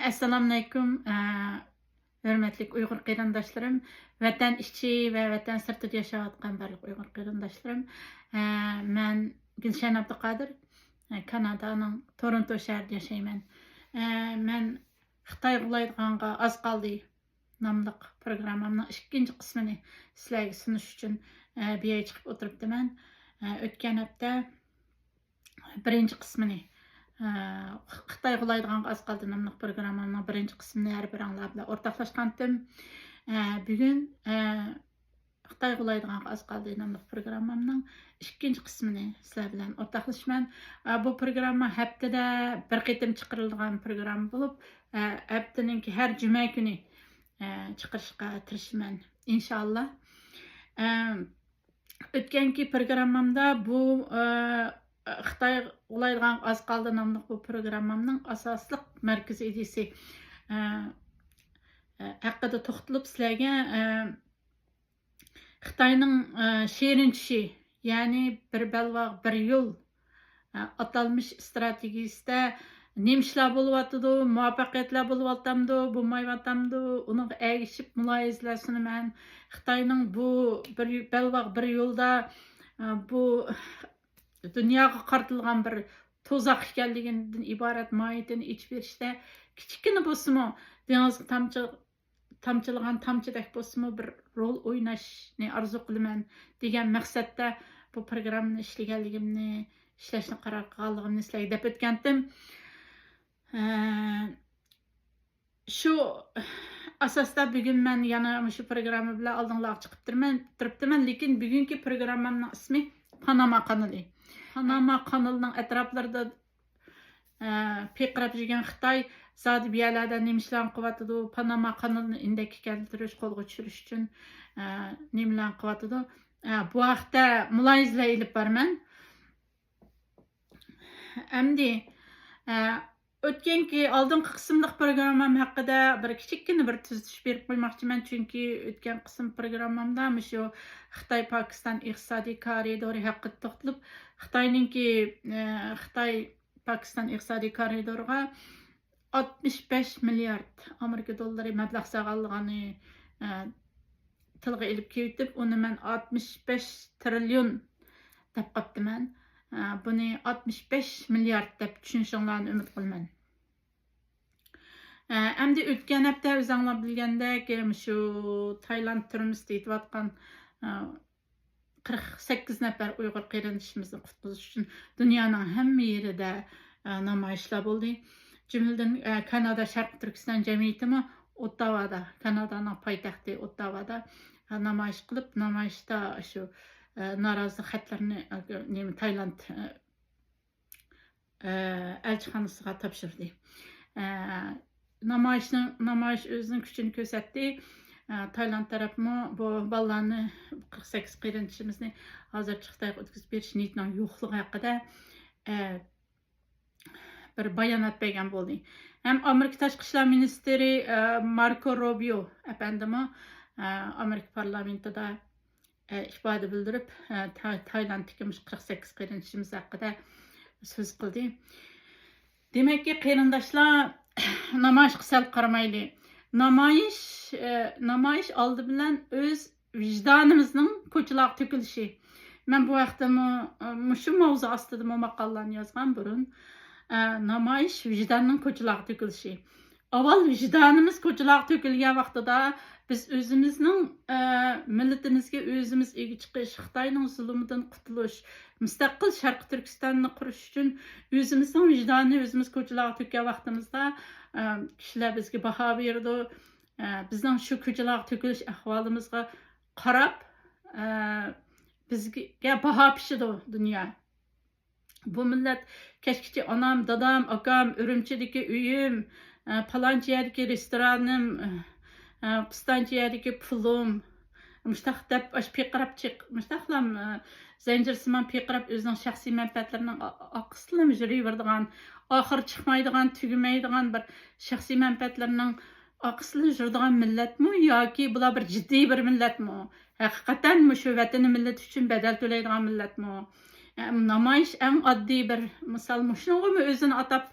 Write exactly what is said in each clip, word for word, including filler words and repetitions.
ئەسسالامۇئەلەيكۇم، ئە، ھۆرمەتلىك ئۇيغۇر قېرىنداشلىرىم، ۋەتەن ئىچى ۋە ۋەتەن سىرتىدا ياشاۋاتقان بارلىق ئۇيغۇر قېرىنداشلىرىم. ئە، مەن گۈلشەن ئابدۇقادىر، ئە، كانادانىڭ تورونتو شەھىرىدە ياشايمەن. ئە، مەن خىتاي غۇلايدىغانغا ئاز قالدى ناملىق پروگراممامنىڭ ئىككىنچى قىسمىنى سىلەرگە سۇنۇش ئۈچۈن، ئە، بۇ يەرگە چىقىپ ئولتۇرۇپتىمەن. ئە، ئۆتكەن ھەپتە بىرىنچى قىسمىنى، ئە، خىتاي غۇلايدىغانغا ئاز قالدى ناملىق پروگراممامنىڭ بىرىنچى قىسمىنى ھەر بىرىڭلار بىلەن ئورتاقلاشقانتىم. ئە، بۈگۈن، ئە، خىتاي غۇلايدىغانغا ئاز قالدى ناملىق پروگراممامنىڭ ئىككىنچى قىسمىنى سىلەر بىلەن ئورتاقلىشىمەن. ئە، بۇ پروگرامما ھەپتىدە بىر قېتىم چىقىرىلىدىغان پروگرامما بولۇپ، ئە، ھەپتىنىڭكى ھەر جۈمە كۈنى، ئە، چىقىرىشقا تىرىشىمەن، ئىنشائاللا. ئە، ئۆتكەنكى پروگراممامدا بۇ، ئە، خىتاي غۇلايدىغانغا ئاز قالدى ناملىق بۇ پروگراممامنىڭ ئاساسلىق مەركىزىي ئىدىيىسى، ئە، ئە، ھەققىدە توختىلىپ سىلەرگە، ئە، خىتاينىڭ، ئە، شېرىن چۈشى، يەنى بىر بەلباغ، بىر يول، ئە، ئاتالمىش ئىستراتېگىيىسىدە نېمە ئىشلار بولۇۋاتىدۇ، مۇۋەپپەقىيەتلەر بولۇۋاتامدۇ، بولمايۋاتامدۇ، ئۇنىڭغا ئەگىشىپ مۇلاھىزىلەر سۇنىمەن. خىتاينىڭ بۇ بىر بەلباغ، بىر يولدا، ئە، بۇ دۇنياغا قارىتىلغان بىر تۇزاق ئىكەنلىكىدىن ئىبارەت ماھىيىتىنى ئېچىپ بېرىشتە كىچىككىنە بولسىمۇ، دېڭىزغا تامچە، تامچىلىغان تامچىدەك بولسىمۇ بىر رول ئويناشنى ئارزۇ قىلىمەن دېگەن مەقسەتتە بۇ پروگراممىنى ئىشلىگەنلىكىمنى، ئىشلەشنى قارار قىلغانلىقىمنى سىلەرگە دەپ ئۆتكەنتىم. ئە، شۇ ئاساستا بۈگۈن مەن يەنە مۇشۇ پروگرامما بىلەن ئالدىڭلارغا چىقىپ تۇرىمەن، تۇرۇپتىمەن، لېكىن بۈگۈنكى پروگراممامنىڭ ئىسمى پاناما قانىلى. پاناما قانىلىنىڭ ئەتراپلىرىدا، ئە، پىرقىراپ يۈرگەن خىتاي زادى بۇ يەرلەردە نېمە ئىشلارنى قىلىۋاتىدۇ، پاناما قانىلىنى ئىندەككە كەلتۈرۈش، قولغا چۈشۈرۈش ئۈچۈن، ئە، نېمىلەرنى قىلىۋاتىدۇ، ئە، بۇ ھەقتە مۇلاھىزىلەر ئېلىپ بارىمەن. ئەمدى، ئە، ئۆتكەنكى ئالدىنقى قىسىملىق پروگراممام ھەققىدە بىر كىچىككىنە بىر تۈزىتىش بېرىپ قويماقچىمەن، چۈنكى ئۆتكەن قىسىم پروگراممامدا مۇشۇ خىتاي پاكىستان ئىقتىسادىي كارىدورى ھەققىدە توختىلىپ، خىتاينىڭكى، ئە، خىتاي پاكىستان ئىقتىسادىي كارىدورىغا ئاتمىش بەش مىليارد ئامېرىكا دوللىرى مەبلەغ سالغانلىقىنى، ئە، تىلغا ئېلىپ كېلىۋېتىپ، ئۇنى مەن ئاتمىش بەش تىرىليون دەپ قاپتىمەن. ئە، بۇنى ئاتمىش بەش مىليارد دەپ چۈشىنىشىڭلارنى ئۈمىد قىلىمەن. ئە، ئەمدى ئۆتكەن ھەپتە ئۆزۈڭلار بىلگەندەك، مۇشۇ تايلاند تۈرمىسىدە يېتىۋاتقان، ئە، قىرىق سەككىز نەپەر ئۇيغۇر قېرىندىشىمىزنى قۇتقۇزۇش ئۈچۈن دۇنيانىڭ ھەممە يېرىدە، ئە، نامايىشلار بولدى. جۈملىدىن، ئە، كانادا شەرقىي تۈركىستان جەمئىيىتىمۇ ئوتتاۋادا، كانادانىڭ پايتەختى ئوتتاۋادا، ئە، نامايىش قىلىپ، نامايىشتا شۇ، ئە، نارازىلىق خەتلىرىنى، ئە، نېمە، تايلاند، ئە، ئە، ئەلچىخانىسىغا تاپشۇردى. ئە، نامايىشنىڭ، نامايىش ئۆزىنىڭ كۈچىنى كۆرسەتتى. ئە، تايلاند تەرەپمۇ بۇ بالىلارنى، قىرىق سەككىز قېرىندىشىمىزنى ھازىرچە خىتايغا ئۆتكۈزۈپ بېرىش نىيىتىنىڭ يوقلۇقى ھەققىدە، ئە، بىر بايانات بەرگەن بولدى. ھەم ئامېرىكا تاشقى ئىشلار مىنىستىرى، ئە، ماركو روبىيو ئەپەندىمۇ، ئە، ئامېرىكا پارلامېنتىدا ئىپادە بىلدۈرۈپ، تايلاندتىكى مۇشۇ قىرىق سەككىز قېرىندىشىمىز ھەققىدە سۆز قىلدى. دېمەككى، قېرىنداشلار، نامايىشقا سەل قارىمايلى. نامايىش، نامايىش ئالدى بىلەن ئۆز ۋىجدانىمىزنىڭ كوچىلارغا تۆكۈلۈشى. مەن بۇ ھەقتىمۇ، مۇشۇ ماۋزۇ ئاستىدىمۇ ماقالىلارنى يازغان بۇرۇن. نامايىش ۋىجداننىڭ كوچىلارغا تۆكۈلۈشى. ئاۋۋال ۋىجدانىمىز كوچىلارغا تۆكۈلگەن ۋاقتىدا، بىز ئۆزىمىزنىڭ، ئە، مىللىتىمىزگە ئۆزىمىز ئىگە چىقىش، خىتاينىڭ زۇلۇمىدىن قۇتۇلۇش، مۇستەقىل شەرقىي تۈركىستاننى قۇرۇش ئۈچۈن ئۆزىمىزنىڭ ۋىجدانىنى ئۆزىمىز كوچىلارغا تۆككەن ۋاقتىمىزدا، ئە، كىشىلەر بىزگە باھا بېرىدۇ. ئە، بىزنىڭ شۇ كوچىلارغا تۆكۈلۈش ئەھۋالىمىزغا قاراپ، ئە، بىزگە باھا پىشىدۇ دۇنيا. بۇ مىللەت كەچكىچە ئانام، دادام، ئاكام، ئۈرۈمچىدىكى ئۆيۈم، ئە، پالانچى يەردىكى رېستورانىم، ئە، پىستانچى يەردىكى پۇلۇم، مۇشتاق دەپ، ئاشۇ پىرقىراپ چىق-، مۇشتاقلام، ئە، زەنجىرسىمان پىرقىراپ ئۆزىنىڭ شەخسىي مەنپەئەتلىرىنىڭ ئا-، ئارقىسىدىلا يۈرۈۋېرىدىغان، ئاخىرى چىقمايدىغان، تۈگىمەيدىغان بىر شەخسىي مەنپەئەتلىرىنىڭ ئارقىسىدىلا يۈرىدىغان مىللەتمۇ ياكى بۇلار بىر جىددىي بىر مىللەتمۇ؟ ھەقىقەتەن مۇشۇ ۋەتىنى، مىللىتى ئۈچۈن بەدەل تۆلەيدىغان مىللەتمۇ؟ ئە، نامايىش ئەڭ ئاددىي بىر مىسال. مۇشۇنىڭغىمۇ ئۆزىنى ئاتاپ،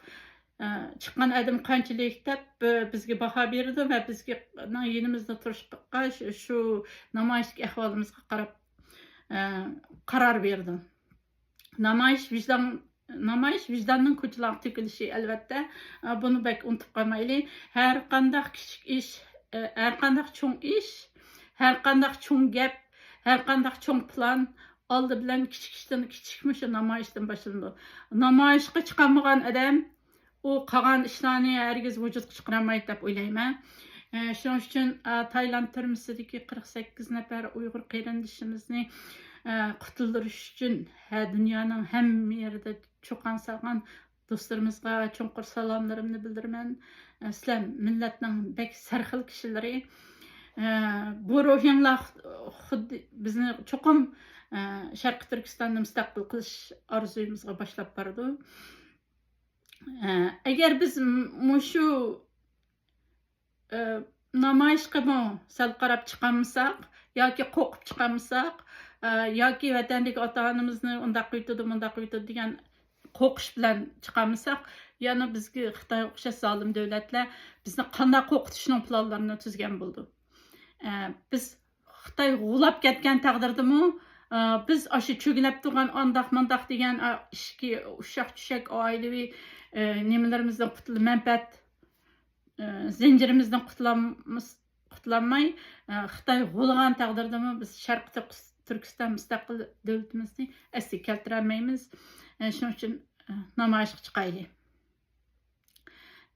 ئە، چىققان ئادەم قانچىلىك دەپ، ئە، بىزگە باھا بېرىدۇ ۋە بىزگە، يېنىمىزدا تۇرۇشقا، شۇ، شۇ نامايىشتىكى ئەھۋالىمىزغا قاراپ، ئە، قارار بېرىدۇ. نامايىش ۋىجدان، نامايىش ۋىجداننىڭ كوچىلارغا تۆكۈلۈشى، ئەلۋەتتە. ئە، بۇنى بەك ئۇنتۇپ قالمايلى. ھەر قانداق كىچىك ئىش، ئە، ھەر قانداق چوڭ ئىش، ھەر قانداق چوڭ گەپ، ھەر قانداق چوڭ پىلان ئالدى بىلەن كىچىك ئىشتىن، كىچىك مۇشۇ نامايىشتىن باشلىنىدۇ. نامايىشقا چىقالمىغان ئادەم، ئۇ قالغان ئىشلارنى ھەرگىز ۋۇجۇدقا چىقىرالمايدۇ دەپ ئويلايمەن. ئە، شۇنىڭ ئۈچۈن، ئە، تايلاند تۈرمىسىدىكى قىرىق سەككىز نەپەر ئۇيغۇر قېرىندىشىمىزنى، ئە، قۇتۇلدۇرۇش ئۈچۈن، ھە، دۇنيانىڭ ھەممە يېرىدە چۇقان سالغان دوستلىرىمىزغا چوڭقۇر سالاملىرىمنى بىلدۈرىمەن. ئە، سىلەر مىللەتنىڭ بەك سەرخىل كىشىلىرى. ئە، بۇ روھىڭلار خۇددى بىزنى چوقۇم، ئە، شەرقىي تۈركىستاننى مۇستەقىل قىلىش ئارزۇيىمىزغا باشلاپ بارىدۇ. ئە، ئەگەر بىز م-، مۇشۇ، ئە، نامايىشقىمۇ سەل قاراپ چىقالمىساق ياكى قورقۇپ چىقالمىساق، ئە، ياكى ۋەتەندىكى ئاتا-ئانىمىزنى ئۇنداق قىلىۋېتىدۇ، مۇنداق قىلىۋېتىدۇ دېگەن قورقۇش بىلەن چىقالمىساق، يەنە بىزگە خىتايغا ئوخشاش زالىم دۆلەتلەر بىزنى قانداق قورقۇتۇشنىڭ پىلانلىرىنى تۈزگەن بولىدۇ. ئە، بىز خىتاي غۇلاپ كەتكەن تەقدىردىمۇ، ئە، بىز ئاشۇ چۆگىلەپ تۇرغان ئانداق مانداق دېگەن، ئە، ئىچكى ئۇششاق چۈشەك ئائىلىۋى، ئە، نېمىلىرىمىزدىن قۇتۇل-، مەنپەئەت، ئە، زەنجىرىمىزدىن قۇتۇلالمىس-، قۇتۇلالماي، ئە، خىتاي غۇلىغان تەقدىردىمۇ بىز شەرقىي تۈرك-، تۈركىستان مۇستەقىل دۆلىتىمىزنى ئەسلىگە كەلتۈرەلمەيمىز. ئە، شۇنىڭ ئۈچۈن، ئە، نامايىشقا چىقايلى.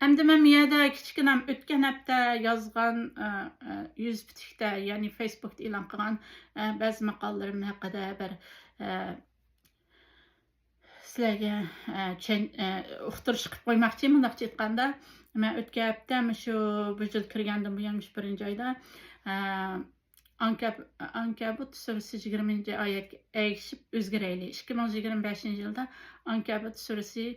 ئەمدى مەن بۇ يەردە كىچىككىنە ئۆتكەن ھەپتە يازغان، ئە، ئە، يۈز پۈتۈكتە، يەنى فېيسبۇكتا ئېلان قىلغان، ئە، بەزى ماقالىلىرىم ھەققىدە بىر، ئە، سىلەرگە، ئە، چۈشەن-، ئە، ئۇقتۇرۇش قىلىپ قويماقچى. مۇنداقچە ئېيتقاندا، مەن ئۆتكەن ھەپتە مۇشۇ بۇ يىل كىرگەندىن بۇيان، مۇشۇ بىرىنچى ئايدا، ئە، ئانكەب-، ئانكەبۇت سۈرىسى يىگىرمىنچى ئايەتكە ئەگىشىپ ئۆزگىرەيلى. ئىككى مىڭ يىگىرمە بەشىنچى يىلدا ئانكەبۇت سۈرىسى،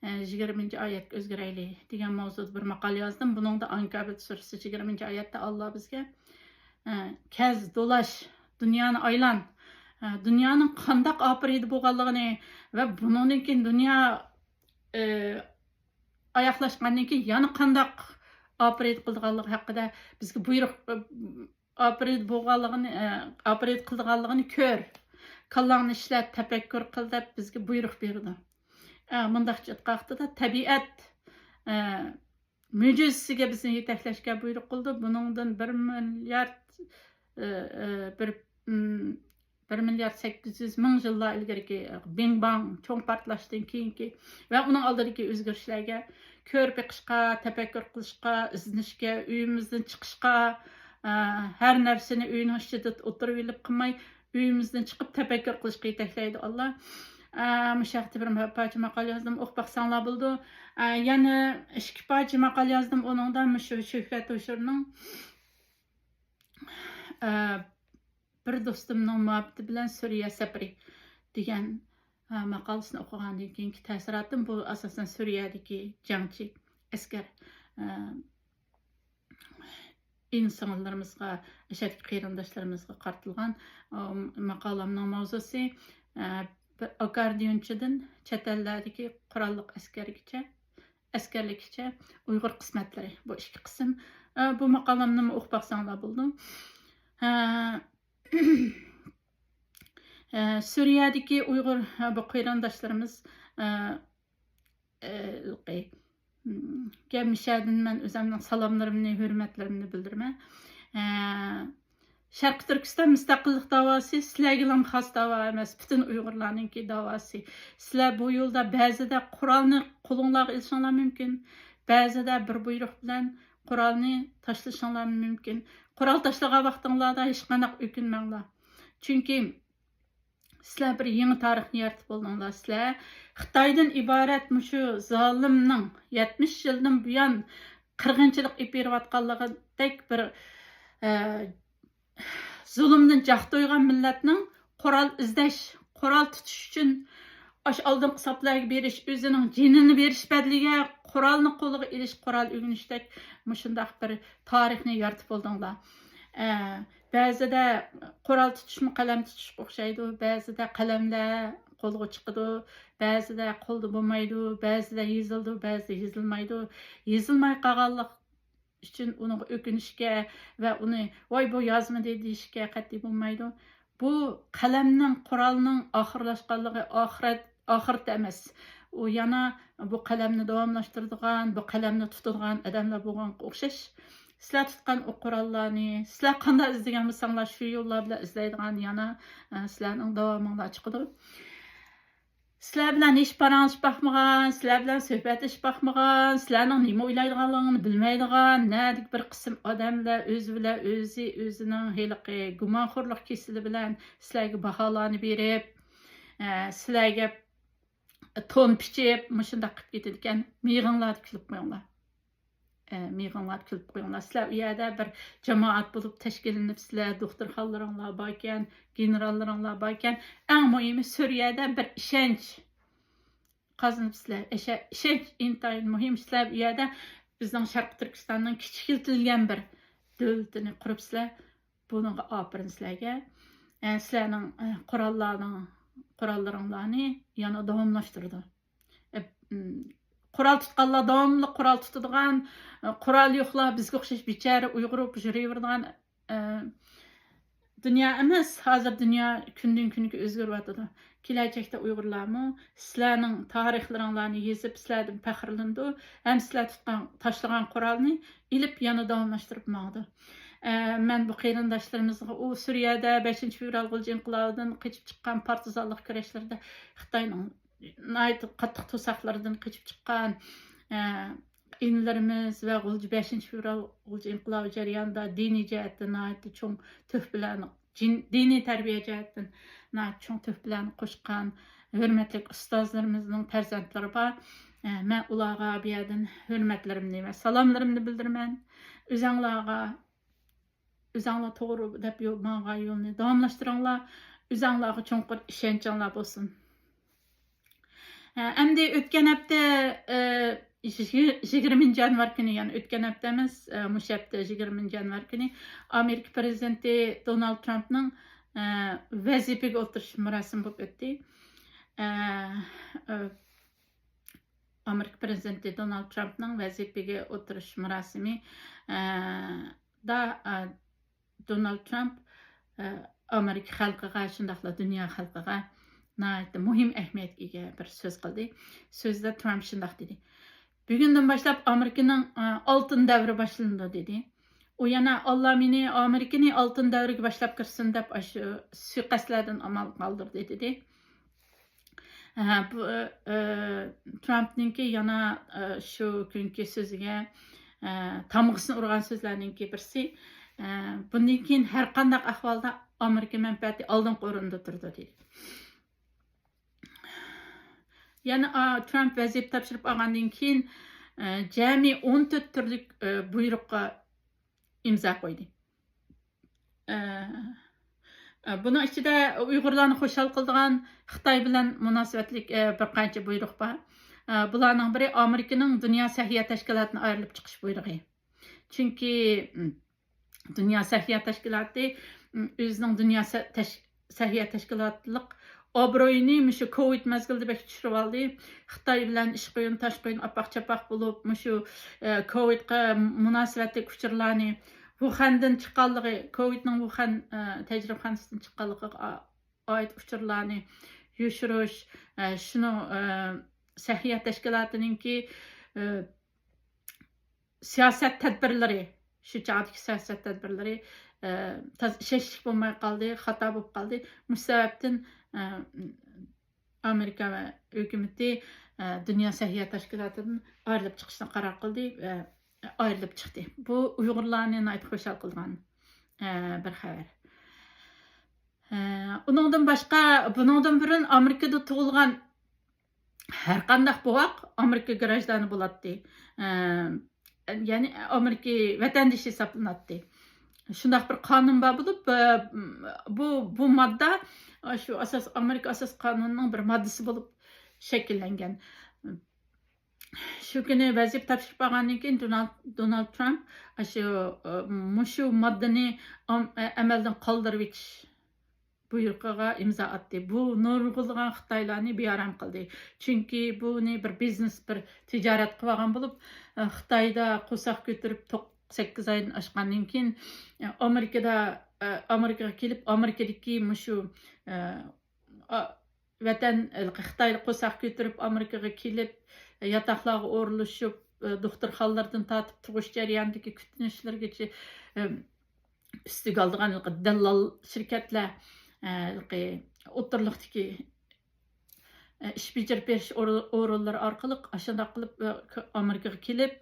ئە، يىگىرمىنچى ئايەتكە ئۆزگىرەيلى دېگەن ماۋزۇدا بىر ماقالە يازدىم. بۇنىڭدا ئانكەبۇت سۈرىسى يىگىرمىنچى ئايەتتە ئاللا بىزگە، ئە، كەز، دولاش، دۇنيانى ئايلان، ئە، دۇنيانىڭ قانداق ئاپىرىدە بولغانلىقىنى ۋە بۇنىڭدىن كېيىن دۇنيا، ئە، ئاياغلاشقاندىن كېيىن يەنە قانداق ئاپىرىدە قىلىدىغانلىقى ھەققىدە بىزگە بۇيرۇق، ئاپىرىدە بولغانلىقىنى، ئاپىرىدە قىلىدىغانلىقىنى كۆر، كاللاڭنى ئىشلەت، تەپەككۇر قىل دەپ بىزگە بۇيرۇق بېرىدۇ. ئە، مۇنداقچە ئېيتقان ۋاقتىدا تەبىئەت، ئە، مۆجىزىسىگە بىزنى يېتەكلەشكە بۇيرۇق قىلىدۇ. بۇنىڭدىن بىر مىليارد، ئە، ئە، بىر، ئىم، بىر مىليارد سەككىز يۈز مىڭ يىللار ئىلگىرىكى بىڭ باڭ چوڭ پارتلاشتىن كېيىنكى ۋە ئۇنىڭ ئالدىدىكى ئۆزگىرىشلەرگە كۆرۈپ بېقىشقا، تەپەككۇر قىلىشقا، ئىزدىنىشكە، ئۆيىمىزدىن چىقىشقا، ئە، ھەر نەرسىنى ئۆينىڭ ئىچىدە ئولتۇرۇۋېلىپ قىلماي، ئۆيىمىزدىن چىقىپ تەپەككۇر قىلىشقا يېتەكلەيدۇ ئاللا. ئە، مۇشۇ ھەقتە بىر پارچە ماقالە يازدىم، ئوقۇپ باقساڭلار بولىدۇ. ئە، يەنە ئىككى پارچە ماقالە يازدىم، ئۇنىڭدا مۇشۇ شۆھرەت ھوشۇرنىڭ، ئە، بىر دوستۇمنىڭ مۇھەببىتى بىلەن سۈرىيە سەپىرى دېگەن، ئە، ماقالىسىنى ئوقۇغاندىن كېيىنكى تەسىراتىم، بۇ ئاساسەن سۈرىيەدىكى جەڭچى ئەسكەر، ئە، ئىن-سىڭىللىرىمىزغا، ئەشەدىكى قېرىنداشلىرىمىزغا قارىتىلغان، ئە، ماقالەمنىڭ ماۋزۇسى، ئە، بىر ئاككوردىيونچىدىن چەت ئەللەردىكى قوراللىق ئەسكەرگىچە، ئەسكەرلىككىچە ئۇيغۇر قىسمەتلىرى. بۇ ئىككى قىسىم. ئە، بۇ ماقالەمنىمۇ ئوقۇپ باقساڭلار بولىدۇ. ئە، ئە، سۈرىيەدىكى ئۇيغۇر، ئە، بۇ قېرىنداشلىرىمىز، ئە، ئە، ھېلىقى، م، گەمىشەدىن مەن ئۆزۈمنىڭ سالاملىرىمنى، ھۆرمەتلىرىمنى بىلدۈرىمەن. ئە، شەرقىي تۈركىستان مۇستەقىللىق داۋاسى سىلەرگىلا خاس داۋا ئەمەس، پۈتۈن ئۇيغۇرلارنىڭكى داۋاسى. سىلەر بۇ يولدا بەزىدە قورالنى قولۇڭلارغا ئېلىشىڭلار مۇمكىن، بەزىدە بىر بۇيرۇق بىلەن قورالنى تاشلىشىڭلار مۇمكىن. قورال تاشلىغان ۋاقتىڭلاردا ھېچقانداق ئۆكۈنمەڭلار. چۈنكى سىلەر بىر يېڭى تارىخنى يارىتىپ بولدۇڭلار. سىلەر خىتايدىن ئىبارەت مۇشۇ زالىمنىڭ يەتمىش يىلدىن بۇيان قىرغىنچىلىق ئېلىپ بېرىۋاتقانلىقىدەك بىر، ئە، زۇلۇمدىن جاھ تويغان مىللەتنىڭ قورال ئىزدەش، قورال تۇتۇش ئۈچۈن ئاشۇ ئالدىنقى سەپلەرگە بېرىش، ئۆزىنىڭ جېنىنى بېرىش بەدىلىگە قورالنى قولىغا ئېلىش، قورال ئۆگىنىشتەك مۇشۇنداق بىر تارىخنى يارىتىپ بولدۇڭلار. ئە، بەزىدە قورال تۇتۇشمۇ قەلەم تۇتۇشقا ئوخشايدۇ، بەزىدە قەلەملەر قولغا چىقىدۇ، بەزىدە قولدا بولمايدۇ، بەزىدە يېزىلىدۇ، بەزىدە يېزىلمايدۇ. يېزىلماي قالغانلىق ئۈچۈن ئۇنىڭغا ئۆكۈنۈشكە ۋە ئۇنى، «ۋاي، بۇ يازمىدى» دېيىشكە قەتئىي بولمايدۇ. بۇ قەلەمنىڭ، قورالنىڭ ئاخىرلاشقانلىقى ئاخىرەت، ئاخىرىتى ئەمەس. ئۇ يەنە بۇ قەلەمنى داۋاملاشتۇرىدىغان، بۇ قەلەمنى تۇتىدىغان ئادەملەر بولغانغا ئوخشاش. سىلەر تۇتقان ئۇ قوراللارنى، سىلەر قانداق ئىزدىگەن بولساڭلار، شۇ يوللار بىلەن ئىزدەيدىغان يەنە، ئە، سىلەرنىڭ داۋامىڭلار چىقىدۇ. سىلەر بىلەن ھېچ پاراڭلىشىپ باقمىغان، سىلەر بىلەن سۆھبەتلىشىپ باقمىغان، سىلەرنىڭ نېمە ئويلايدىغانلىقىڭلارنى بىلمەيدىغان نەدىكى بىر قىسىم ئادەملەر ئۆزى بىلەن ئۆزى، ئۆزىنىڭ ھېلىقى گۇمانخورلۇق كېسىلى بىلەن سىلەرگە باھالارنى بېرىپ، ئە، سىلەرگە تون پىچىپ، مۇشۇنداق قىلىپ كېتىدىكەن. مىيىقىڭلاردا كۈلۈپ قويۇڭلار. ئە، مىيىقىڭلاردا كۈلۈپ قويۇڭلار. سىلەر ئۇ يەردە بىر جامائەت بولۇپ تەشكىللىنىپسىلەر، دوختۇرخانىلىرىڭلار باركەن، گېنېراللىرىڭلار باركەن. ئەڭ مۇھىمى، سۈرىيەدە بىر ئىشەنچ قازىنىپسىلەر. ئىشە-، ئىشەنچ ئىنتايىن مۇھىم. سىلەر ئۇ يەردە بىزنىڭ شەرقىي تۈركىستاننىڭ كىچىكلىتىلگەن بىر دۆلىتىنى قۇرۇپسىلەر. بۇنىڭغا ئاپىرىن سىلەرگە. ئە، سىلەرنىڭ، ئە، قوراللارنىڭ، قوراللىرىڭلارنى يەنە داۋاملاشتۇرىدۇ. ئە، م، قورال تۇتقانلار داۋاملىق قورال تۇتىدىغان، ئە، قورال يوقلار بىزگە ئوخشاش بىچارە ئۇيغۇر بولۇپ يۈرۈۋېرىدىغان، ئە، دۇنيا ئەمەس. ھازىر دۇنيا كۈندىن كۈنگە ئۆزگىرىۋاتىدۇ. كېلەچەكتە ئۇيغۇرلارمۇ سىلەرنىڭ تارىخلىرىڭلارنى يېزىپ، سىلەردىن پەخىرلىنىدۇ. ھەم سىلەر تۇتقان، تاشلىغان قورالنى ئېلىپ، يەنە داۋاملاشتۇرۇپ ماڭىدۇ. ئە، مەن بۇ قېرىنداشلىرىمىزغا، ئۇ سۈرىيەدە بەشىنچى فېۋرال غۇلجا ئىنقىلابىدىن قېچىپ چىققان پارتىزانلىق كۈرەشلىرىدە خىتاينىڭ ناھايىتى قاتتىق توساقلىرىدىن قېچىپ چىققان، ئە، ئىنىلىرىمىز ۋە غۇلجا، بەشىنچى فېۋرال غۇلجا ئىنقىلابى جەريانىدا دىنىي جەھەتتە ناھايىتى چوڭ تۆھپىلەرنى، جىن-، دىنىي تەربىيە جەھەتتىن ناھايىتى چوڭ تۆھپىلەرنى قوشقان ھۆرمەتلىك ئۇستازلىرىمىزنىڭ پەرزەنتلىرى بار. ئە، مەن ئۇلارغا بۇ يەردىن ھۆرمەتلىرىمنى ۋە سالاملىرىمنى بىلدۈرىمەن. ئۆزەڭلارغا، ئۆزەڭلار توغرا دەپ يول، ماڭغان يولنى داۋاملاشتۇرۇڭلار. ئۆزەڭلارغا چوڭقۇر ئىشەنچىڭلار بولسۇن. ئە، ئەمدى ئۆتكەن ھەپتە، ئە، يىگىرمىنچى يانۋار كۈنى، يەنى ئۆتكەن ھەپتە ئەمەس، ئە، مۇشۇ ھەپتە يىگىرمىنچى يانۋار كۈنى ئامېرىكا پىرېزىدېنتى دونالد ترامپنىڭ، ئە، ۋەزىپىگە ئولتۇرۇش مۇراسىمى بولۇپ ئۆتتى. ئە، ئە، ئامېرىكا پىرېزىدېنتى دونالد ترامپنىڭ ۋەزىپىگە ئولتۇرۇش مۇراسىمى، ئە، دا، ئە، دونالد ترامپ، ئە، ئامېرىكا خەلقىگە، شۇنداقلا دۇنيا خەلقىگە ناھايىتى مۇھىم ئەھمىيەتكە ئىگە بىر سۆز قىلدى. سۆزىدە ترامپ شۇنداق دېدى: «بۈگۈندىن باشلاپ ئامېرىكىنىڭ، ئە، ئالتۇن دەۋرى باشلىنىدۇ» دېدى. ئۇ يەنە: «ئاللا مېنى، ئامېرىكىنى ئالتۇن دەۋرىگە باشلاپ كىرسۇن» دەپ، ئاشۇ سۇيىقەستلەردىن ئامان قالدۇردى دېدى. ئە، بۇ، ئە، ترامپنىڭكى يەنە، ئە، شۇ كۈنكى سۆزىگە، ئە، تامغىسىنى ئۇرغان سۆزلەرنىڭكى بىرسى، ئە، بۇندىن كېيىن ھەر قانداق ئەھۋالدا ئامېرىكا مەنپەئەتى ئالدىنقى ئورۇندا تۇرىدۇ، دېدى. يەنە، ئا، ترامپ ۋەزىپە تاپشۇرۇپ ئالغاندىن كېيىن، ئە، جەمئىي ئون تۆت تۈرلۈك، ئە، بۇيرۇققا ئىمزا قويدى. ئە، ئە، بۇنىڭ ئىچىدە ئۇيغۇرلارنى خۇشال قىلىدىغان خىتاي بىلەن مۇناسىۋەتلىك، ئە، بىر قانچە بۇيرۇق بار. ئە، بۇلارنىڭ بىرى ئامېرىكىنىڭ دۇنيا سەھىيە تەشكىلاتىدىن ئايرىلىپ چىقىش بۇيرۇقى. چۈنكى، م، دۇنيا سەھىيە تەشكىلاتى، م، ئۆزىنىڭ دۇنيا سە-، تەش-، سەھىيە تەشكىلاتلىق ئابرۇيىنى مۇشۇ كوۋىد مەزگىلىدە بەك چۈشۈرۈۋالدى. خىتاي بىلەن ئىشقۇيۇن تاشقۇيۇن، ئاپاق چاپاق بولۇپ، مۇشۇ، ئە، كوۋىدقا مۇناسىۋەتلىك ئۇچۇرلارنى، ۋۇخەندىن چىققانلىقى، كوۋىدنىڭ ۋۇخەن، ئە، تەجرىبىخانىسىدىن چىققانلىقىغا ئائىت ئۇچۇرلارنى يوشۇرۇش، ئە، شۇنىڭ، ئە، سەھىيە تەشكىلاتىنىڭكى، ئە، سىياسەت تەدبىرلىرى، شۇ چاغدىكى سىياسەت تەدبىرلىرى، ئە، تازا ئىشەنچلىك بولماي قالدى، خاتا بولۇپ قالدى. مۇشۇ سەۋەبتىن، ئە، ئامېرىكا ھۆكۈمىتى، ئە، دۇنيا سەھىيە تەشكىلاتىدىن ئايرىلىپ چىقىشنى قارار قىلدى، ئە، ئايرىلىپ چىقتى. بۇ ئۇيغۇرلارنى ناھايىتى خۇشال قىلغان، ئە، بىر خەۋەر. ئە، ئۇنىڭدىن باشقا، بۇنىڭدىن بۇرۇن ئامېرىكىدا تۇغۇلغان ھەر قانداق بوۋاق ئامېرىكا گراژدانى بولاتتى. ئە، يەنى ئامېرىكا ۋەتەندىشى ھېسابلىناتتى. شۇنداق بىر قانۇن بار بولۇپ، ئە، بۇ، بۇ ماددا شۇ ئاساس، ئامېرىكا ئاساس قانۇنىنىڭ بىر ماددىسى بولۇپ شەكىللەنگەن. شۇ كۈنى ۋەزىپە تاپشۇرۇپ بولغاندىن كېيىن دونالد، دونالد ترامپ شۇ، ئە، مۇشۇ ماددىنى ئام-، ئە، ئەمەلدىن قالدۇرۇۋېتىش بۇيرۇقىغا ئىمزا ئاتتى. بۇ نۇرغۇنلىغان خىتايلارنى بىئارام قىلدى. چۈنكى بۇنى بىر بىزنېس، بىر تىجارەت قىلىۋالغان بولۇپ، ئە، خىتايدا قورساق كۆتۈرۈپ توققۇز سەككىز ئايدىن ئاشقاندىن كېيىن، ئە، ئامېرىكىدا، ئە، ئامېرىكىغا كېلىپ، ئامېرىكىدىكى مۇشۇ، ئە، ئا-، ۋەتەن، خىتايدا قورساق كۆتۈرۈپ ئامېرىكىغا كېلىپ، ياتاقلارغا ئورۇنلىشىپ، دوختۇرخانىلاردىن تارتىپ تۇغۇش جەريانىدىكى كۈتۈنۈشلىرىگىچە، ئۈستىگە ئالىدىغان دەللال شىركەتلەر، ئوتتۇرىلىقتىكى ئىش بېجىرىپ بېرىش ئورۇنلىرى ئارقىلىق ئاشۇنداق قىلىپ ئامېرىكىغا كېلىپ،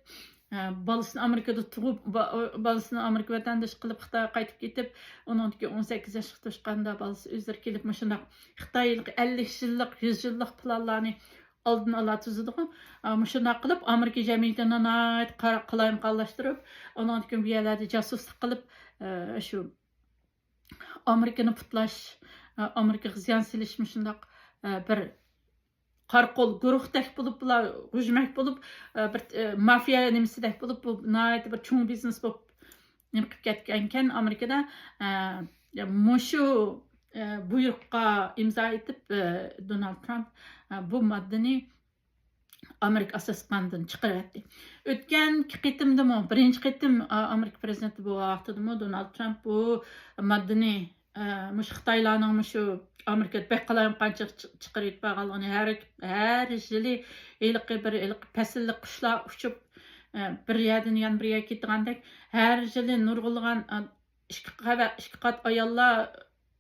ئە، بالىسىنى ئامېرىكىدا تۇغۇپ، با-، بالىسىنى ئامېرىكا ۋەتەندىشى قىلىپ خىتايغا قايتىپ كېتىپ، ئۇنىڭدىن كېيىن ئون سەككىز ياشقا توشقاندا بالىسى ئۆزلىرى كېلىپ، مۇشۇنداق خىتاي ئەللىك يىللىق، يۈز يىللىق پىلانلارنى ئالدىن ئالا تۈزىدىغۇ. ئا، مۇشۇنداق قىلىپ ئامېرىكا جەمئىيىتىنى ناھايىتى قارا-، قالايمىقانلاشتۇرۇپ، ئۇنىڭدىن كېيىن بۇ يەرلەردە جاسۇسلۇق قىلىپ، ئە، شۇ ئامېرىكىنى پۇتلاش، ئامېرىكىغا زىيان سېلىش مۇشۇنداق بىر قارا قول گۇرۇھتەك بولۇپ، بۇلار غۇژمەك بولۇپ، بىر مافىيا نېمىسىدەك بولۇپ، بۇ ناھايىتى بىر چوڭ بىزنېس بولۇپ نېمە قىلىپ كەتكەنكەن ئامېرىكىدا. مۇشۇ بۇيرۇققا ئىمزا ئېتىپ، دونالد ترامپ بۇ ماددىنى ئامېرىكا ئاساسىي قانۇنىدىن چىقىرىۋەتتى. ئۆتكەنكى قېتىمدىمۇ، بىرىنچى قېتىم، ئا، ئامېرىكا پرېزىدېنتى بولغان ۋاقتىدىمۇ دونالد ترامپ بۇ ماددىنى، ئە، مۇشۇ خىتايلارنىڭ مۇشۇ ئامېرىكىدا بەك قالايمىقانچىلىق چىقىرىۋېتىپ بارغانلىقىنى، ھەر، ھەر يىلى ھېلىقى بىر، ھېلىقى پەسىللىك قۇشلار ئۇچۇپ، ئە، بىر يەردىن يەنە بىر يەرگە كېتىدىغاندەك، ھەر يىلى نۇرغۇنلىغان، ئە، ئىككى قەۋە-، ئىككى قات ئاياللار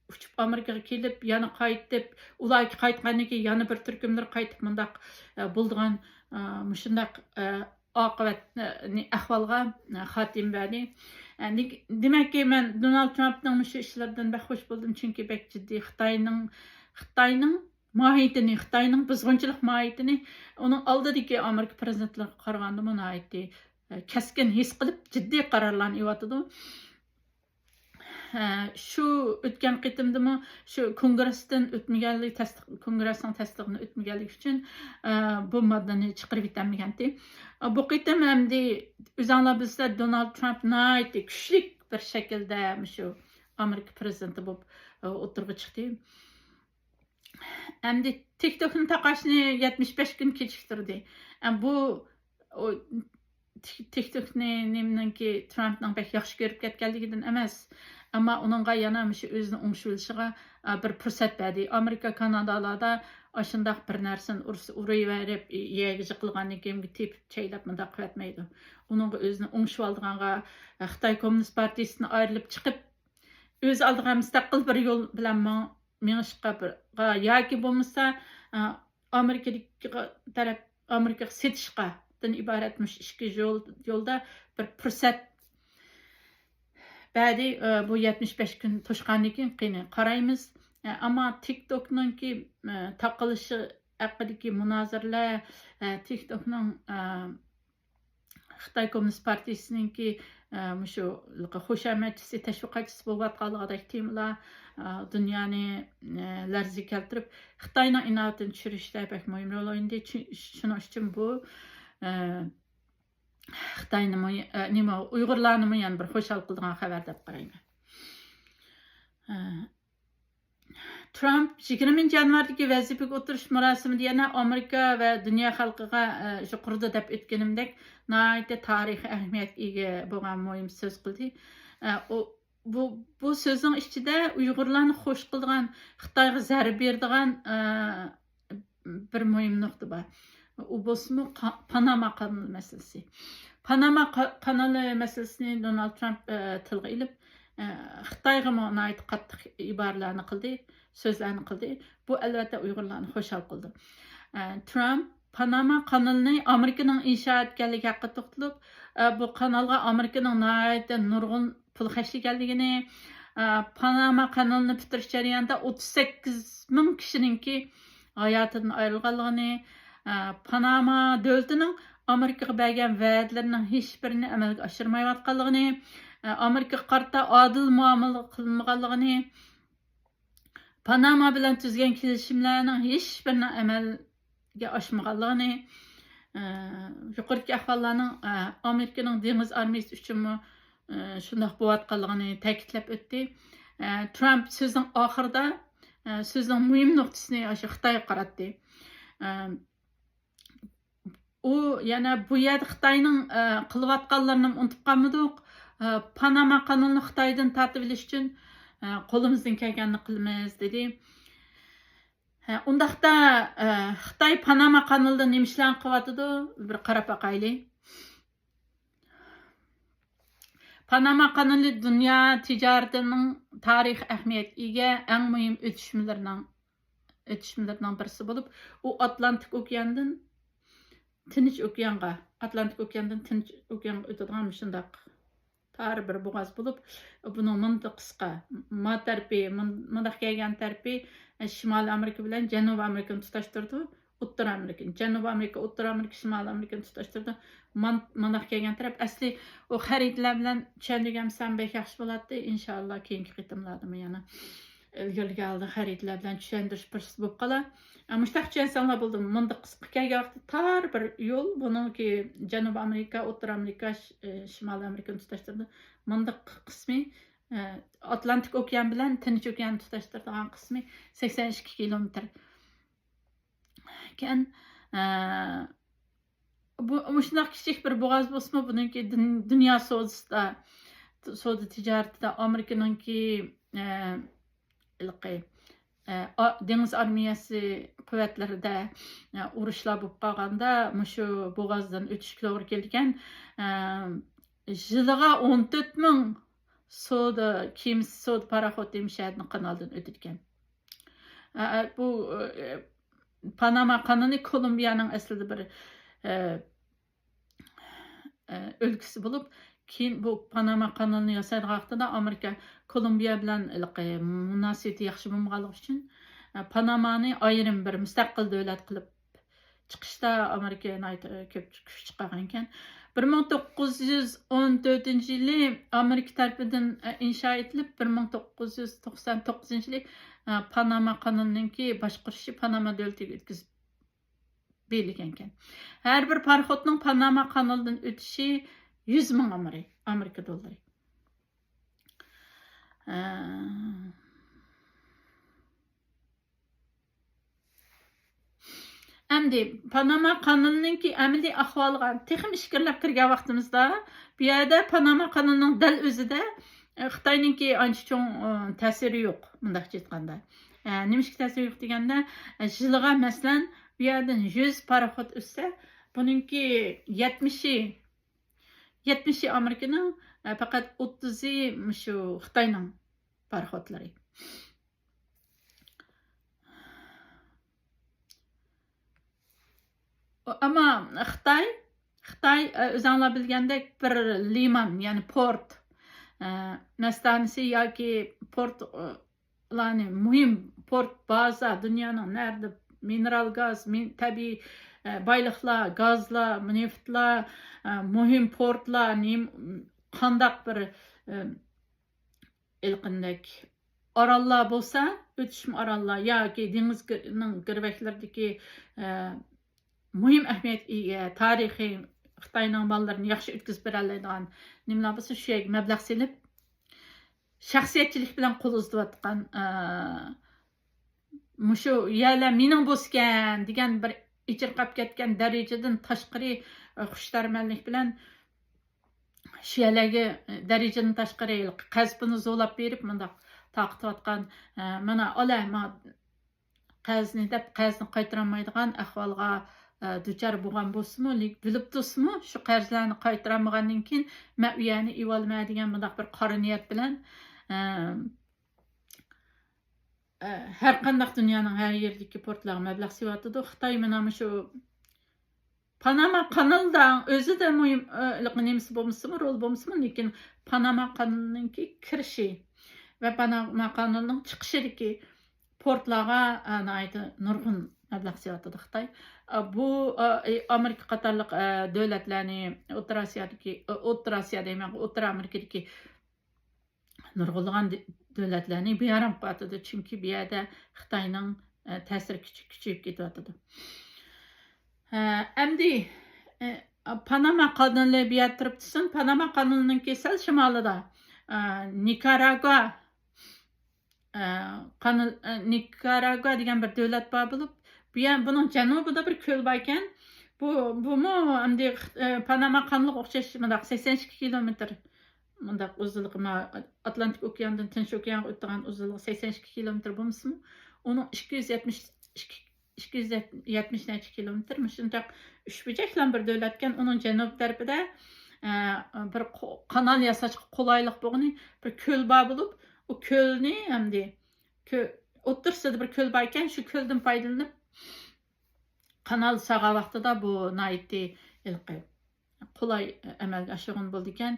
ئۇچۇپ ئامېرىكىغا كېلىپ، يەنە قايتىپ، ئۇلار قايتقاندىن كېيىن يەنە بىر تۈركۈملىرى قايتىپ مۇنداق، ئە، بولىدىغان، ئە، مۇشۇنداق، ئە، ئاقىۋەت، ئە، ئەھۋالغا، ئە، خاتىمە بەردى. ئە، دېمەككى، مەن دونالد ترامپنىڭ مۇشۇ ئىشلىرىدىن بەك خوش بولدۇم، چۈنكى بەك جىددىي خىتاينىڭ، خىتاينىڭ ماھىيىتىنى، خىتاينىڭ بۇزغۇنچىلىق ماھىيىتىنى ئۇنىڭ ئالدىدىكى ئامېرىكا پرېزىدېنتلىرىگە قارىغاندىمۇ ناھايىتى، ئە، كەسكىن ھېس قىلىپ، جىددىي قارارلارنى ئېلىۋاتىدۇ. ھە، شۇ ئۆتكەن قېتىمدىمۇ شۇ كونگرېستىن ئۆتمىگەنلىكى، تەستىق-، كونگرېسنىڭ تەستىقىنى ئۆتمىگەنلىكى ئۈچۈن، ئە، بۇ ماددىنى چىقىرىپ يېتەلمىگەنتى. ئە، بۇ قېتىم ئەمدى ئۆزۈڭلار بىلسىلەر، دونالد ترامپ ناھايىتى كۈچلۈك بىر شەكىلدە مۇشۇ ئامېرىكا پرېزىدېنتى بولۇپ، ئە، ئوتتۇرىغا چىقتى. ئەمدى تىك توكنى تاقاشنى يەتمىش بەش كۈن كېچىكتۈردى. ئە، بۇ، ئۇ، تىك-، تىك توكنى نېمىنىڭكى، ترامپنىڭ بەك ياخشى كۆرۈپ كەتكەنلىكىدىن ئەمەس، ئەمما ئۇنىڭغا يەنە مۇشۇ ئۆزىنى ئوڭشىۋېلىشىغا، ئە، بىر پۇرسەت بەردى. ئامېرىكا، كانادالاردا ئاشۇنداق بىر نەرسىنى ئۇرس-، ئۇرۇۋېرىپ، يەرگە جىقلىغاندىن كېيىن تېپىپ، چەيلەپ مۇنداق قىلىۋەتمەيدۇ. ئۇنىڭغا ئۆزىنى ئوڭشىۋالىدىغانغا، ئە، خىتاي كوممۇنىست پارتىيىسىدىن ئايرىلىپ چىقىپ، ئۆزى ئالدىغا مۇستەقىل بىر يول بىلەن ماڭ-، مېڭىشقا بىر، ياكى بولمىسا، ئامېرىكىدىكىغا تەرەپ، ئامېرىكىغا سېتىشقادىن ئىبارەت مۇشۇ ئىككى يول، يولدا بىر پۇرسەت بەردى. بۇ يەتمىش بەش كۈن توشقاندىن كېيىن قېنى قارايمىز. ئەمما تىك توكنىڭكى تاقىلىشى ھەققىدىكى مۇنازىرىلەر، تىك توكنىڭ خىتاي كوممۇنىست پارتىيىسىنىڭكى، ئە، مۇشۇ خۇشامەتچىسى، تەشۋىقاتچىسى بولۇۋاتقانلىقىدەك تېمىلار، ئە، دۇنيانى، ئە، لەرزىگە كەلتۈرۈپ، خىتاينىڭ ئىناۋىتىنى چۈشۈرۈشتە بەك مۇھىم رول ئوينىدى. چۈ-، شۇنىڭ ئۈچۈن بۇ، ئە، خىتاينىمۇ، ئە، نېمە، ئۇيغۇرلارنىمۇ يەنە بىر خۇشال قىلىدىغان خەۋەر دەپ قارايمەن. ئە، ترامپ يىگىرمىنچى يانۋاردىكى ۋەزىپىگە ئولتۇرۇش مۇراسىمىدا يەنە ئامېرىكا ۋە دۇنيا خەلقىگە، ئە، يۇقىرىدا دەپ ئۆتكىنىمدەك، ناھايىتى تارىخىي ئەھمىيەتكە ئىگە بولغان مۇھىم سۆز قىلدى. ئە، ئۇ، بۇ، بۇ سۆزنىڭ ئىچىدە ئۇيغۇرلارنى خوش قىلىدىغان، خىتايغا زەربە بېرىدىغان، ئە، بىر مۇھىم نۇقتا بار. ئۇ بولسىمۇ قا-، پاناما قانىلى مەسىلىسى. پاناما قا-، قانىلى مەسىلىسىنى دونالد ترامپ، ئە، تىلغا ئېلىپ، ئە، خىتايغىمۇ ناھايىتى قاتتىق ئىبارىلەرنى قىلدى، سۆزلەرنى قىلدى. بۇ، ئەلۋەتتە، ئۇيغۇرلارنى خۇشال قىلدى. ئە، ترامپ پاناما قانىلىنى ئامېرىكىنىڭ ئىنشا ئەتكەنلىكى ھەققىدە توختىلىپ، ئە، بۇ قانالغا ئامېرىكىنىڭ ناھايىتى نۇرغۇن پۇل خەجلىگەنلىكىنى، ئە، پاناما قانىلىنى پۈتتۈرۈش جەريانىدا ئوتتۇز سەككىز مىڭ كىشىنىڭكى ھاياتىدىن ئايرىلغانلىقىنى، ئە، پاناما دۆلىتىنىڭ ئامېرىكىغا بەرگەن ۋەدىلىرىنىڭ ھېچبىرىنى ئەمەلگە ئاشۇرمايۋاتقانلىقىنى، ئە، ئامېرىكىغا قارىتا ئادىل مۇئامىلە قىلمىغانلىقىنى، پاناما بىلەن تۈزگەن كېلىشىملەرنىڭ ھېچبىرىنىڭ ئەمەلگە ئاشمىغانلىقىنى، ئە، يۇقىرىدىكى ئەھۋاللارنىڭ، ئە، ئامېرىكىنىڭ دېڭىز ئارمىيىسى ئۈچۈنمۇ، ئە، شۇنداق بولۇۋاتقانلىقىنى تەكىتلەپ ئۆتتى. ئە، ترامپ سۆزىنىڭ ئاخىرىدا، ئە، سۆزنىڭ مۇھىم نۇقتىسىنى ئاشۇ خىتايغا قاراتتى. ئە، ئۇ يەنە بۇ يەردە خىتاينىڭ، ئە، قىلىۋاتقانلىرىنى ئۇنتۇپ قالمىدۇق. ئە، پاناما قانىلىنى خىتايدىن تارتىۋېلىش ئۈچۈن، ئە، قولىمىزدىن كەلگەننى قىلىمىز، دېدى. ھە، ئۇنداقتا، ئە، خىتاي پاناما قانىلىدا نېمە ئىشلارنى قىلىۋاتىدۇ؟ بىر قاراپ باقايلى. پاناما قانىلى دۇنيا تىجارىتىنىڭ تارىخىي ئەھمىيەتكە ئىگە ئەڭ مۇھىم ئۆتۈشمىلىرىنىڭ، ئۆتۈشمىلىرىنىڭ بىرسى بولۇپ، ئۇ ئاتلانتىك ئوكياندىن تىنچ ئوكيانغا، ئاتلانتىك ئوكياندىن تىنچ ئوكيانغا ئۆتىدىغان مۇشۇنداق تار بىر بوغاز بولۇپ، بۇنىڭ مۇنداق قىسقا، ما تەرىپى، مۇن-، مۇنداق كەلگەن تەرىپى، ئە، شىمالىي ئامېرىكا بىلەن جەنۇبىي ئامېرىكىنى تۇتاشتۇرىدۇ. ئوتتۇرا ئامېرىكا، جەنۇبىي ئامېرىكا، ئوتتۇرا ئامېرىكا، شىمالىي ئامېرىكىنى تۇتاشتۇرىدۇ. مان-، مانداق كەلگەن تەرەپ. ئەسلى ئۇ خەرىتىلەر بىلەن چۈشەندۈرگەن بولسام بەك ياخشى بولاتتى. ئىنشاللا كېيىنكى قېتىملاردىمۇ يەنە ئىلگىرىلىگەن ھالدا خەرىتىلەر بىلەن چۈشەندۈرۈش پۇرسىتى بولۇپ قالا. ئە، مۇشتاق چۈشەنسەڭلار بولدى. مۇنداق قىسقا كەلگەن ۋاقىتتا تار بىر يول، بۇنىڭكى جەنۇبىي ئئامېرىكا، ئوتتۇرا ئامېرىكا، ش-، ئە، شىمالىي ئامېرىكىنى تۇتاشتۇرىدۇ. مۇنداق قىسمى، ئە، ئاتلانتىك ئوكيان بىلەن تىنچ ئوكياننى تۇتاشتۇرىدىغان قىسمى سەكسەن ئىككى كىلومېتىر ئىكەن. ئە، بۇ، مۇشۇنداق كىچىك بىر بوغاز بولسىمۇ، بۇنىڭكى دۇن-، دۇنيا سودىسىدا، سودا تىجارىتىدە ئامېرىكىنىڭكى، ئە، ھېلىقى، ئە، ئا-، دېڭىز ئارمىيەسى قۇۋۋەتلىرىدە، ئە، ئۇرۇشلار بولۇپ قالغاندا، مۇشۇ بوغازدىن ئۆتۈشكە توغرا كېلىدىكەن. ئە، يىلىغا ئون تۆت مىڭ سودا كېمىسى، سودا پاراخوتى مۇشۇ يەردىن قانالدىن ئۆتىدىكەن. ئە، ئە، بۇ، ئە، پاناما قانىلى كولومبىيانىڭ ئەسلىدە بىر، ئە، ئە، ئۆلكىسى بولۇپ، كېيىن بۇ پاناما قانىلىنى ياسايدىغان ۋاقتىدا ئامېرىكا كولومبىيا بىلەن ھېلىقى مۇناسىۋىتى ياخشى بولمىغانلىقى ئۈچۈن، ئە، پانامانى ئايرىم بىر مۇستەقىل دۆلەت قىلىپ چىقىشتا ئامېرىكا ناھايىتى كۆپ كۈچ چىقارغانىكەن. بىر مىڭ توققۇز يۈز ئون تۆتىنچى يىلى ئامېرىكا تەرىپىدىن، ئە، ئىنشا ئېتىلىپ، بىر مىڭ توققۇز يۈز توقسان توققۇزىنچى يىلى، ئە، پاناما قانىلىنىڭكى باشقۇرۇشى پاناما دۆلىتىگە ئۆتكۈزۈپ بېرىلگەنىكەن. ھەر بىر پاراخوتنىڭ پاناما قانىلىدىن ئۆتۈشى يۈز مىڭ ئامېرى-، ئامېرىكا دوللىرى. ئە، ئەمدى پاناما قانىلىنىڭكى ئەمەلىي ئەھۋالىغا تېخىمۇ ئىچكىرىلەپ كىرگەن ۋاقتىمىزدا، بۇ يەردە پاناما قانىلىنىڭ دەل ئۆزىدە، ئە، خىتاينىڭكى ئانچە چوڭ، ئە، تەسىرى يوق، مۇنداقچە ئېيتقاندا. ئە، نېمىشقا تەسىرى يوق دېگەندە، ئە، يىلىغا، مەسىلەن، بۇ يەردىن يۈز پاراخوت ئۆتسە، بۇنىڭكى يەتمىشى، يەتمىشى ئامېرىكىنىڭ، ئە، پەقەت ئوتتۇزى مۇشۇ خىتاينىڭ پاراخوتلىرى. ئەمما خىتاي، خىتاي، ئۆزۈڭلار بىلگەندەك بىر لىمان، يەنى پورت، ئە، مەستانىسى ياكى پورت، ئە، لارنى، مۇھىم پورت بازا، دۇنيانىڭ نەدە مىنېرال گاز، مىن-، تەبىئىي، ئە، بايلىقلار، گازلار، نېفىتلار، ئە، مۇھىم پورتلار، نېم-، قانداق بىر، ئە، ھېلىقىدەك ئاراللار بولسا، ئۆتۈشمە ئاراللار ياكى دېڭىز گىر-، نىڭ گىرۋەكلىرىدىكى، ئە، مۇھىم ئەھمىيەتكە ئىگە، تارىخىي، خىتاينىڭ بالىلىرىنى ياخشى ئۆتكۈزۈپ بېرەلەيدىغان نېمىلەر بولسا، شۇ يەرگە مەبلەغ سېلىپ، شەخسىيەتچىلىك بىلەن قول ئۇزىتىۋاتقان، ئە، مۇشۇ يەرلەر مېنىڭ بولسىكەن دېگەن بىر ئېچىرقاپ كەتكەن دەرىجىدىن تاشقىرى، ئە، خۇشتەرمەنلىك بىلەن شۇ يەرلەرگە، ئە، دەرىجىدىن تاشقىرى قەرز پۇلىنى زورلاپ بېرىپ مۇنداق تارقىتىۋاتقان، ئە، مانا، ئالە، ما-، قەرزنى دەپ، قەرزنى قايتۇرالمايدىغان ئەھۋالغا، ئە، دۇچار بولغان بولسىمۇ، لېكىن بىلىپ تۇرسىمۇ، شۇ قەرزلەرنى قايتۇرالمىغاندىن كېيىن، مەن ئۇ يەرنى ئېۋالىمەن دېگەن مۇنداق بىر قارا نىيەت بىلەن، ئە، ئە، ھەر قانداق دۇنيانىڭ ھەر يېرىدىكى پورتلارغا مەبلەغ سېلىۋاتىدۇ. خىتاي مانا مۇشۇ پاناما قانىلىدا ئۆزىدە مۇھىم، ئە، نېمىسى بولمىسىمۇ، رول بولمىسىمۇ، لېكىن پاناما قانىلىنىڭكى كىرىشى ۋە پاناما قانىلىنىڭ چىقىشىدىكى پورتلارغا، ئە، ناھايىتى نۇرغۇن مەبلەغ سېلىۋاتىدۇ خىتاي. ئە، بۇ، ئە، ئامېرىكا قاتارلىق، ئە، دۆلەتلەرنى، ئوتتۇرا ئاسىيادىكى، ئە، ئوتتۇرا ئاسىيا دەيمەن، ئوتتۇرا ئامېرىكىدىكى نۇرغۇنلىغان دۆ-، دۆلەتلەرنى بىئارام قىلىۋاتىدۇ. چۈنكى بۇ يەردە خىتاينىڭ، ئە، تەسىر كۈچى كۈچىيىپ كېتىۋاتىدۇ. ئە، ئەمدى، ئە، پاناما قانىلى بۇ يەردە تۇرۇپ تۇرسۇن. پاناما قانىلىنىڭكى سەل شىمالىدا، ئە، نىكاراگۇا، ئە، قانال، ئە، نىكاراگۇا دېگەن بىر دۆلەت بار بولۇپ، بۇ يەر، بۇنىڭ جەنۇبىدا بىر كۆل بار ئىكەن. بۇ، بۇمۇ ئەمدى، ئە، پاناما قانىلىغا ئوخشاش مۇنداق سەكسەن ئىككى كىلومېتىر، مۇنداق ئۇزۇنلۇقى، ما-، ئاتلانتىك ئوكياندىن تىنچ ئوكيانغا ئۆتىدىغان ئۇزۇنلۇقى سەكسەن ئىككى كىلومېتىر بولمىسىمۇ، ئۇنىڭ ئىككى يۈز يەتمىش ئىككى، ئىككى يۈز يەتمىش نەچچە كىلومېتىر، مۇشۇنداق ئۈچ بۇرجەكلەم بىر دۆلەتكەن. ئۇنىڭ جەنۇب تەرىپىدە، ئە، بىر قو-، قانال ياساشقا قولايلىق بولغىنى بىر كۆل بار بولۇپ، ئۇ كۆلنى ئەمدى كۆ-، ئوتتۇرىسىدا بىر كۆل بار ئىكەن، شۇ كۆلدىن پايدىلىنىپ قانال سالغان ۋاقتىدا بۇ ناھايىتى ھېلىقى قولاي ئەمەلگە ئاشۇرغىلى بولىدىكەن.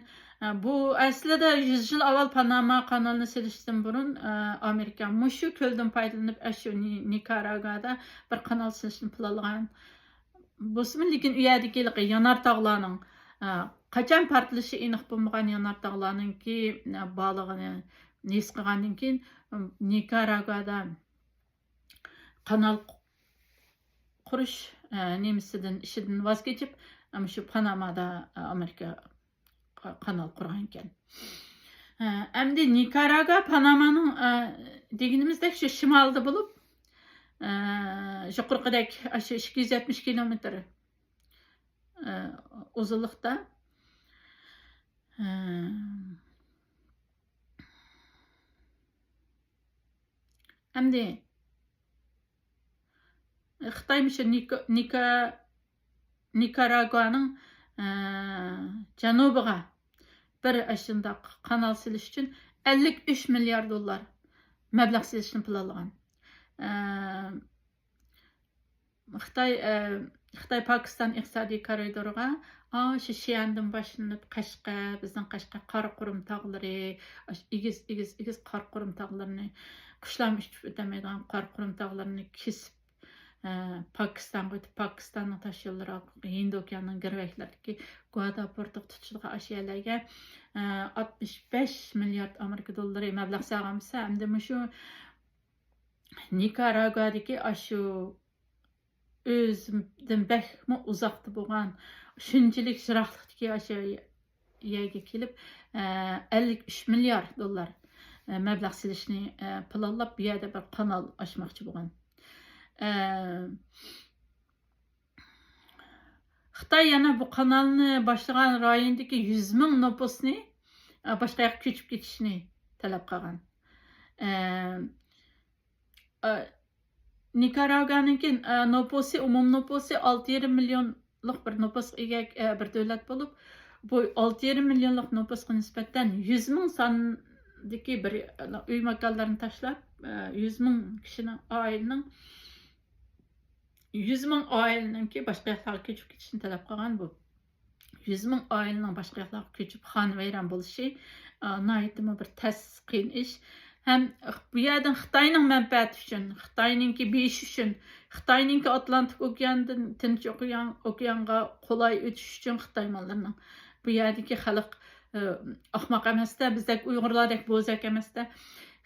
بۇ ئەسلىدە يۈز يىل ئاۋۋال پاناما قانالىنى سېلىشتىن بۇرۇن، ئامېرىكا مۇشۇ كۆلدىن پايدىلىنىپ، ئاشۇ نى-، نىكاراگۇادا بىر قانال سېلىشنى پىلانلىغان بولسىمۇ، لېكىن ئۇ يەردىكى ھېلىقى يانار تاغلارنىڭ، قاچان پارتلىشى ئېنىق بولمىغان يانار تاغلارنىڭكى، بارلىقىنى ھېس قىلغاندىن كېيىن، نىكاراگۇادا قانال قۇرۇش، ئە، نېمىسىدىن، ئىشىدىن ۋاز كېچىپ، ئە، مۇشۇ پانامادا، ئە، ئامېرىكا قا-، قانال قۇرغان ئىكەن. ئە، ئەمدى نىكاراگۇا پانامانىڭ، ئە، دېگىنىمىزدەك شۇ شىمالدا بولۇپ، ئە، يۇقىرىقىدەك ئاشۇ ئىككى يۈز يەتمىش كىلومېتىر، ئە، ئۇزۇنلۇقتا. ئە، ئەمدى خىتاي مۇشۇ نىكا-، نىكا-، نىكاراگۇانىڭ، ئە، جەنۇبىغا بىر ئاشۇنداق قانال سېلىش ئۈچۈن ئەللىك ئۈچ مىليار دوللار مەبلەغ سېلىشنى پىلانلىغان. ئە، خىتاي، ئە، خىتاي پاكىستان ئىقتىسادىي كارىدورىغا، ئا، شۇ شيەندىن باشلىنىپ قەشقەر، بىزنىڭ قەشقەر قاراقۇرۇم تاغلىرى، ئاشۇ ئېگىز، ئېگىز، ئېگىز قاراقۇرۇم تاغلىرىنى، قۇشلارمۇ ئۇچۇپ ئۆتەلمەيدىغان قاراقۇرۇم تاغلىرىنى كېسىپ، ئە، پاكىستانغا ئۆتۈپ، پاكىستاننىڭ تاش يوللىرى، ھىندى ئوكيانىنىڭ گىرۋەكلىرىدىكى گۇادا پورتىغا تۇتىشىدىغان ئاشۇ يەرلەرگە، ئە، ئاتمىش بەش مىليارد ئامېرىكا دوللىرى مەبلەغ سالغان بولسا، ئەمدى مۇشۇ نىكاراگۇادىكى ئاشۇ ئۆزىدىن بەكمۇ ئۇزاقتا بولغان، شۇنچىلىك يىراقلىقتىكى ئاشۇ يەرگە كېلىپ، ئە، ئەللىك ئۈچ مىليارد دوللار، ئە، مەبلەغ سېلىشنى، ئە، پىلانلاپ، بۇ يەردە بىر قانال ئاچماقچى بولغان. ئە، خىتاي يەنە بۇ قانالنى باشلىغان رايوندىكى يۈز مىڭ نوپۇسنى، ئە، باشقا ياققا كۆچۈپ كېتىشنى تەلەپ قىلغان. ئە، ئە، نىكاراگۇانىڭكى، ئە، نوپۇسى، ئومۇمىي نوپۇسى ئالتە يېرىم مىليونلۇق بىر نوپۇسقا ئىگە، ئە، بىر دۆلەت بولۇپ، بۇ ئالتە يېرىم مىليونلۇق نوپۇسقا نىسبەتەن يۈز مىڭ ساندىكى بىر، ئە، ئۆي ماكانلىرىنى تاشلاپ، ئە، يۈز مىڭ كىشىنىڭ، ئائىلىنىڭ، يۈز مىڭ ئائىلىنىڭكى باشقا ياقلارغا كۆچۈپ كېتىشىنى تەلەپ قىلغان بۇ. يۈز مىڭ ئائىلىنىڭ باشقا ياقلارغا كۆچۈپ خانىۋەيران بولۇشى، ئا، ناھايىتىمۇ بىر تەس، قىيىن ئىش. ھەم بۇ يەردىن خىتاينىڭ مەنپەئەتى ئۈچۈن، خىتاينىڭكى بېيىشى ئۈچۈن، خىتاينىڭكى ئاتلانتىك ئوكياندىن تىنچ ئوكيان-، ئوكيانغا قولاي ئۆتۈش ئۈچۈن خىتاي ماللىرىنىڭ، بۇ يەردىكى خەلق، ئە، ئاخماق ئەمەستە، بىزدەك ئۇيغۇرلاردەك بوزەك ئەمەستە.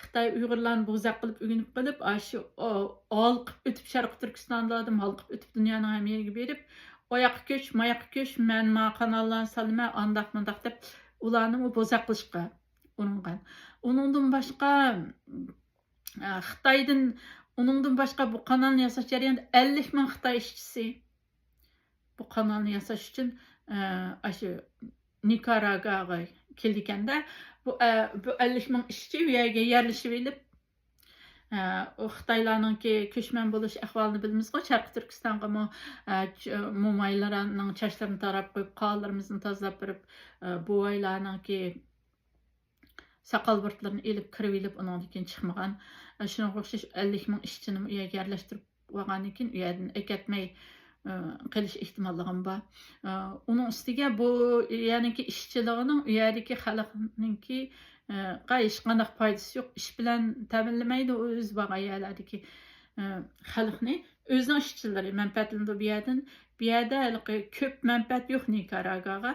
خىتاي ئۇيغۇرلارنى بوزەك قىلىپ ئۆگىنىپ قېلىپ، ئاشۇ، ئو، ھالقىپ ئۆتۈپ شەرقىي تۈركىستاندىن ھالقىپ ئۆتۈپ دۇنيانىڭ ھەممە يېرىگە بېرىپ، ئاياققا كۆچ، ماياققا كۆچ، مەن ما قاناللارنى سالىمەن، ئانداق مۇنداق دەپ ئۇلارنىمۇ بوزەك قىلىشقا ئۇرۇنغان. ئۇنىڭدىن باشقا، ئە، خىتايدىن، ئۇنىڭدىن باشقا بۇ قانالنى ياساش جەريانىدا ئەللىك مىڭ خىتاي ئىشچىسى بۇ قانالنى ياساش ئۈچۈن، ئە، ئاشۇ نىكاراگۇاغا كېلىدىكەندە، بۇ، ئە، بۇ ئەللىك مىڭ ئىشچى ئۇ يەرگە يەرلىشىۋېلىپ، ئە، ئۇ خىتايلارنىڭكى كۆچمەن بولۇش ئەھۋالىنى بىلىمىزغۇ، شەرقىي تۈركىستانغىمۇ، ئە، چ-، مومايلارنىڭ چاچلىرىنى تاراپ قويۇپ، قانلىرىمىزنى تازىلاپ بېرىپ، ئە، بوۋايلارنىڭكى ساقال بۇرۇتلىرىنى ئېلىپ كىرىۋېلىپ، ئۇنىڭدىن كېيىن چىقمىغان. شۇنىڭغا ئوخشاش ئەللىك مىڭ ئىشچىنىمۇ ئۇ يەرگە يەرلەشتۈرۈپ بولغاندىن كېيىن، ئۇ يەردىن ئەكەتمەي، ئى، قېلىش ئېھتىماللىقىمۇ بار. ئى، ئۇنىڭ ئۈستىگە بۇ يەرنىڭكى ئىشچىلىقىنىڭ ئۇ يەردىكى خەلقنىڭكى، ئى، ھېچقانداق پايدىسى يوق. ئىش بىلەن تەمىنلىمەيدۇ ئۇ ئۆزى بارغان يەرلەردىكى، ئى، خەلقنى. ئۆزىنىڭ ئىشچىلىرى مەنپەئەتلىنىدۇ بۇ يەردىن. بۇ يەردە ھېلىقى كۆپ مەنپەئەت يوق نىكاراگۇاغا.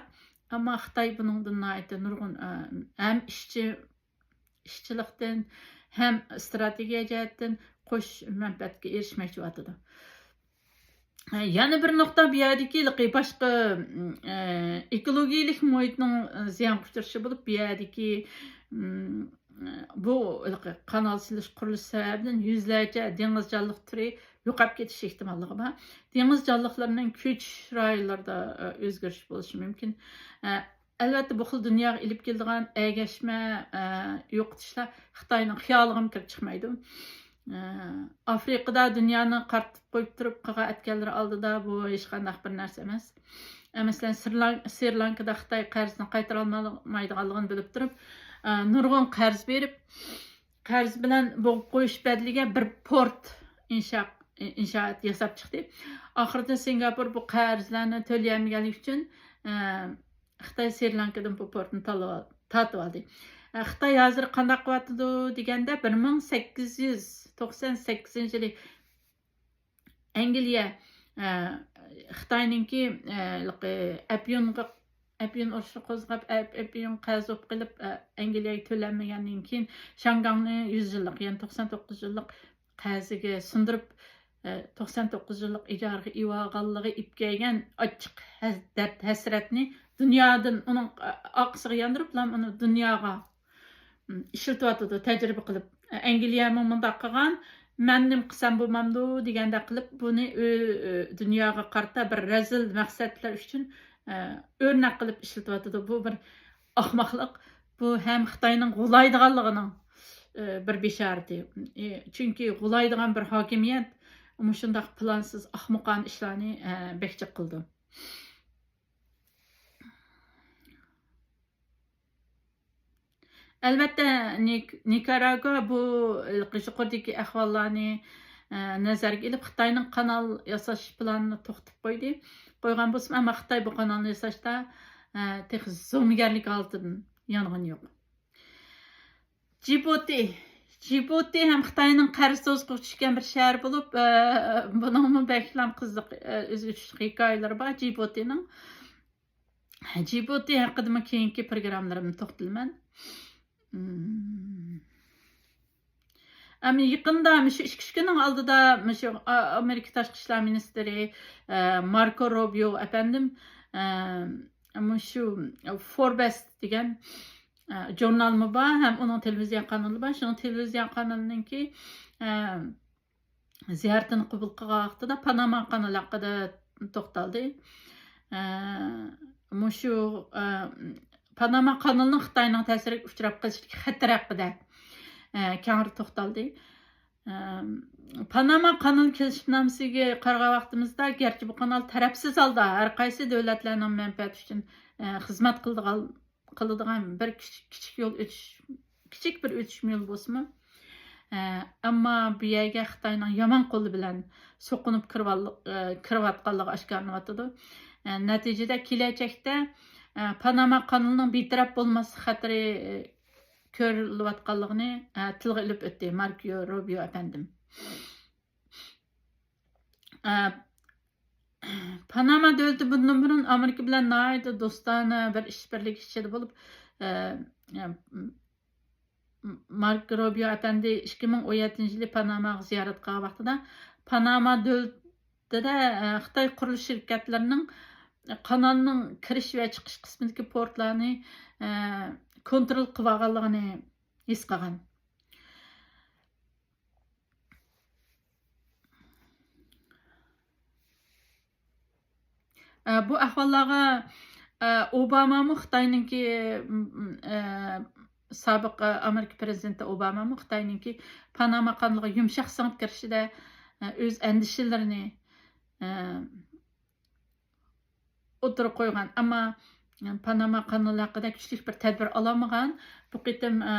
ئەمما خىتاي بۇنىڭدىن ناھايىتى نۇرغۇن، ئە، ھەم ئىشچى، ئىشچىلىقتىن، ھەم ئىستراتېگىيە جەھەتتىن قوش مەنپەئەتكە ئېرىشمەكچى بولۇۋاتىدۇ. ئە، يەنە بىر نۇقتا، بۇ يەردىكى ھېلىقى باشقا، ئە، ئېكولوگىيەلىك مۇھىتنىڭ، ئە، زىيانغا ئۇچرىشى بولۇپ، بۇ يەردىكى، ئىم، بۇ قانال سېلىش قۇرۇلۇشى سەۋەبىدىن يۈزلەرچە دېڭىز جانلىق تۈرى يوقاپ كېتىش ئېھتىماللىقى بار. دېڭىز جانلىقلىرىنىڭ كۆچۈش رايونلىرىدا ئۆزگىرىش بولۇشى مۇمكىن. ئەلۋەتتە، بۇ خىل دۇنياغا ئېلىپ كېلىدىغان ئەگەشمە، ئە، يوقىتىشلار خىتاينىڭ خىيالىغىمۇ كىرىپ چىقمايدۇ. ئە، ئافرىقىدا دۇنيانى قارىتىپ قويۇپ تۇرۇپ، قىلغان ئەتكەنلىرى ئالدىدا بۇ ھېچقانداق بىر نەرسە ئەمەس. ئە، مەسىلەن، سرىلان-، سرى لانكىدا خىتاي قەرزىنى قايتۇرالمايدىغانلىقىنى بىلىپ تۇرۇپ، ئە، نۇرغۇن قەرز بېرىپ، قەرز بىلەن بوغۇپ قويۇش بەدىلىگە بىر پورت ئىنشا-، ئىنشائات ياساپ چىقتى. ئاخىرىدا سىنگاپور بۇ قەرزلەرنى تۆلىيەلمىگەنلىكى ئۈچۈن، ئە، خىتاي سرى لانكىدىن بۇ پورتنى تالىۋال-، تارتىۋالدى. ئە، خىتاي ھازىر قانداق قىلىۋاتىدۇ دېگەندە، بىر مىڭ سەككىز يۈز توقسان سەككىزىنچى يىلى ئەنگلىيە، ئە، خىتاينىڭكى، ئە، ھېلىقى ئەپيۈنغا، ئەپيۈن ئۇرۇشى قوزغاپ، ئەپ-، ئەپيۈن قەرز بولۇپ قېلىپ، ئە، ئەنگلىيەگە تۆلەنمىگەندىن كېيىن، شياڭگاڭنى يۈز يىللىق، يەنى توقسان توققۇز يىللىق قەرزىگە سۇندۇرۇپ، ئە، توقسان توققۇز يىللىق ئىجارىگە ئېلىۋالغانلىقى ئېلىپ كەلگەن ئاچچىق ھەز-، دەرد، ھەسرەتنى دۇنيادىن ئۇنىڭ، ئە، ئارقىسىغا ياندۇرۇپلا ئۇنى دۇنياغا، م، ئىشلىتىۋاتىدۇ، تەجرىبە قىلىپ. ئە، ئەنگلىيەمۇ مۇنداق قىلغان، مەن نېمە قىلسام بولمامدۇ دېگەندەك قىلىپ، بۇنى ئۆ-، ئۆ-، دۇنياغا قارىتا بىر رەزىل مەقسەتلەر ئۈچۈن، ئە، ئۆرنەك قىلىپ ئىشلىتىۋاتىدۇ. بۇ بىر ئاخماقلىق. بۇ ھەم خىتاينىڭ غۇلايدىغانلىقىنىڭ، ئى، بىر بېشارىتى. ئى، چۈنكى غۇلايدىغان بىر ھاكىمىيەت مۇشۇنداق پىلانسىز، ئاخمىقانە ئىشلارنى، ئە، بەك جىق قىلىدۇ. ئەلۋەتتە، نىك-، نىكاراگۇا بۇ يۇقىرىدىكى ئەھۋاللارنى، ئە، نەزەرگە ئېلىپ، خىتاينىڭ قانال ياساش پىلانىنى توختىتىپ قويدى. قويغان بولسىمۇ، ئەمما خىتاي بۇ قانالنى ياساشتا، ئە، تېخى زومىگەرلىك ھالىتىدىن يانغىنى يوق. جىبۇتى. جىبۇتى ھەم خىتاينىڭ قەرز توزۇقىغا چۈشكەن بىر شەھەر بولۇپ، ئە، بۇنىڭمۇ بەكلا قىزىق، ئە، ئۆزىگە چۈشلۈك ھېكايىلىرى بار جىبۇتىنىڭ. جىبۇتى ھەققىدىمۇ كېيىنكى پروگراممىلىرىمدا توختىلىمەن. مم. ئەمما يېقىندا، مۇشۇ ئىككى ئۈچ كۈننىڭ ئالدىدا، مۇشۇ ئا-، ئامېرىكا تاشقى ئىشلار مىنىستىرى، ئە، ماركو روبىيو ئەپەندىم، ئە، مۇشۇ فوربس دېگەن، ئە، ژۇرنالمۇ بار، ھەم ئۇنىڭ تېلېۋىزىيە قانىلى بار. شۇنىڭ تېلېۋىزىيە قانىلىنىڭكى، ئە، زىيارىتىنى قوبۇل قىلغان ۋاقتىدا پاناما قانىلى ھەققىدە توختالدى. ئە، مۇشۇ، ئە، پاناما قانىلىنىڭ خىتاينىڭ تەسىرىگە ئۇچراپ قېلىشىدىكى خەتەر ھەققىدە، ئە، كەڭرى توختالدى. ئە، پاناما قانىلى كېلىشىمنامىسىگە قارىغان ۋاقتىمىزدا، گەرچە بۇ قانال تەرەپسىز ھالدا ھەر قايسى دۆلەتلەرنىڭ مەنپەئەتى ئۈچۈن، ئە، خىزمەت قىلىدىغان قىلىدىغان بىر كىچىك، كىچىك يول ئۆتۈش، كىچىك بىر ئۆتۈشمە يول بولسىمۇ، ئە، ئەمما بۇ يەرگە خىتاينىڭ يامان قولى بىلەن سوقۇنۇپ كىرىۋال-، ئە، كىرىۋاتقانلىقى ئاشكارىلىنىۋاتىدۇ. ئە، نەتىجىدە كېلەچەكتە، ئە، پاناما قانىلىنىڭ بىتەرەپ بولماسلىق خەتىرى، ئە، كۆرۈلۈۋاتقانلىقىنى، ئە، تىلغا ئېلىپ ئۆتتى ماركو روبىيو ئەپەندىم. ئە، پاناما دۆلىتى بۇندىن بۇرۇن ئامېرىكا بىلەن ناھايىتى دوستانە بىر ئىشبىرلىكى ئىچىدە بولۇپ، ئە، ئە، ماركو روبىيو ئەپەندى ئىككى مىڭ ئون يەتتىنچى يىلى پاناماغا زىيارەت قىلغان ۋاقتىدا، پاناما دۆلىتىدە، ئە، خىتاي قۇرۇلۇش شىركەتلىرىنىڭ قانالنىڭ كىرىش ۋە چىقىش قىسمىدىكى پورتلارنى، ئە، كونترول قىلىۋالغانلىقىنى ھېس قىلغان. ئە، بۇ ئەھۋاللارغا، ئە، ئوبامامۇ خىتاينىڭكى، م، م، ئە، سابىق، ئە، ئامېرىكا پرېزىدېنتى ئوبامامۇ خىتاينىڭكى پاناما قانىلىغا يۇمشاق سىڭىپ كىرىشىدە، ئە، ئۆز ئەندىشىلىرىنى، ئە، ئوتتۇرىغا قويغان. ئەمما پاناما قانىلى ھەققىدە كۈچلۈك بىر تەدبىر ئالالمىغان. بۇ قېتىم، ئە،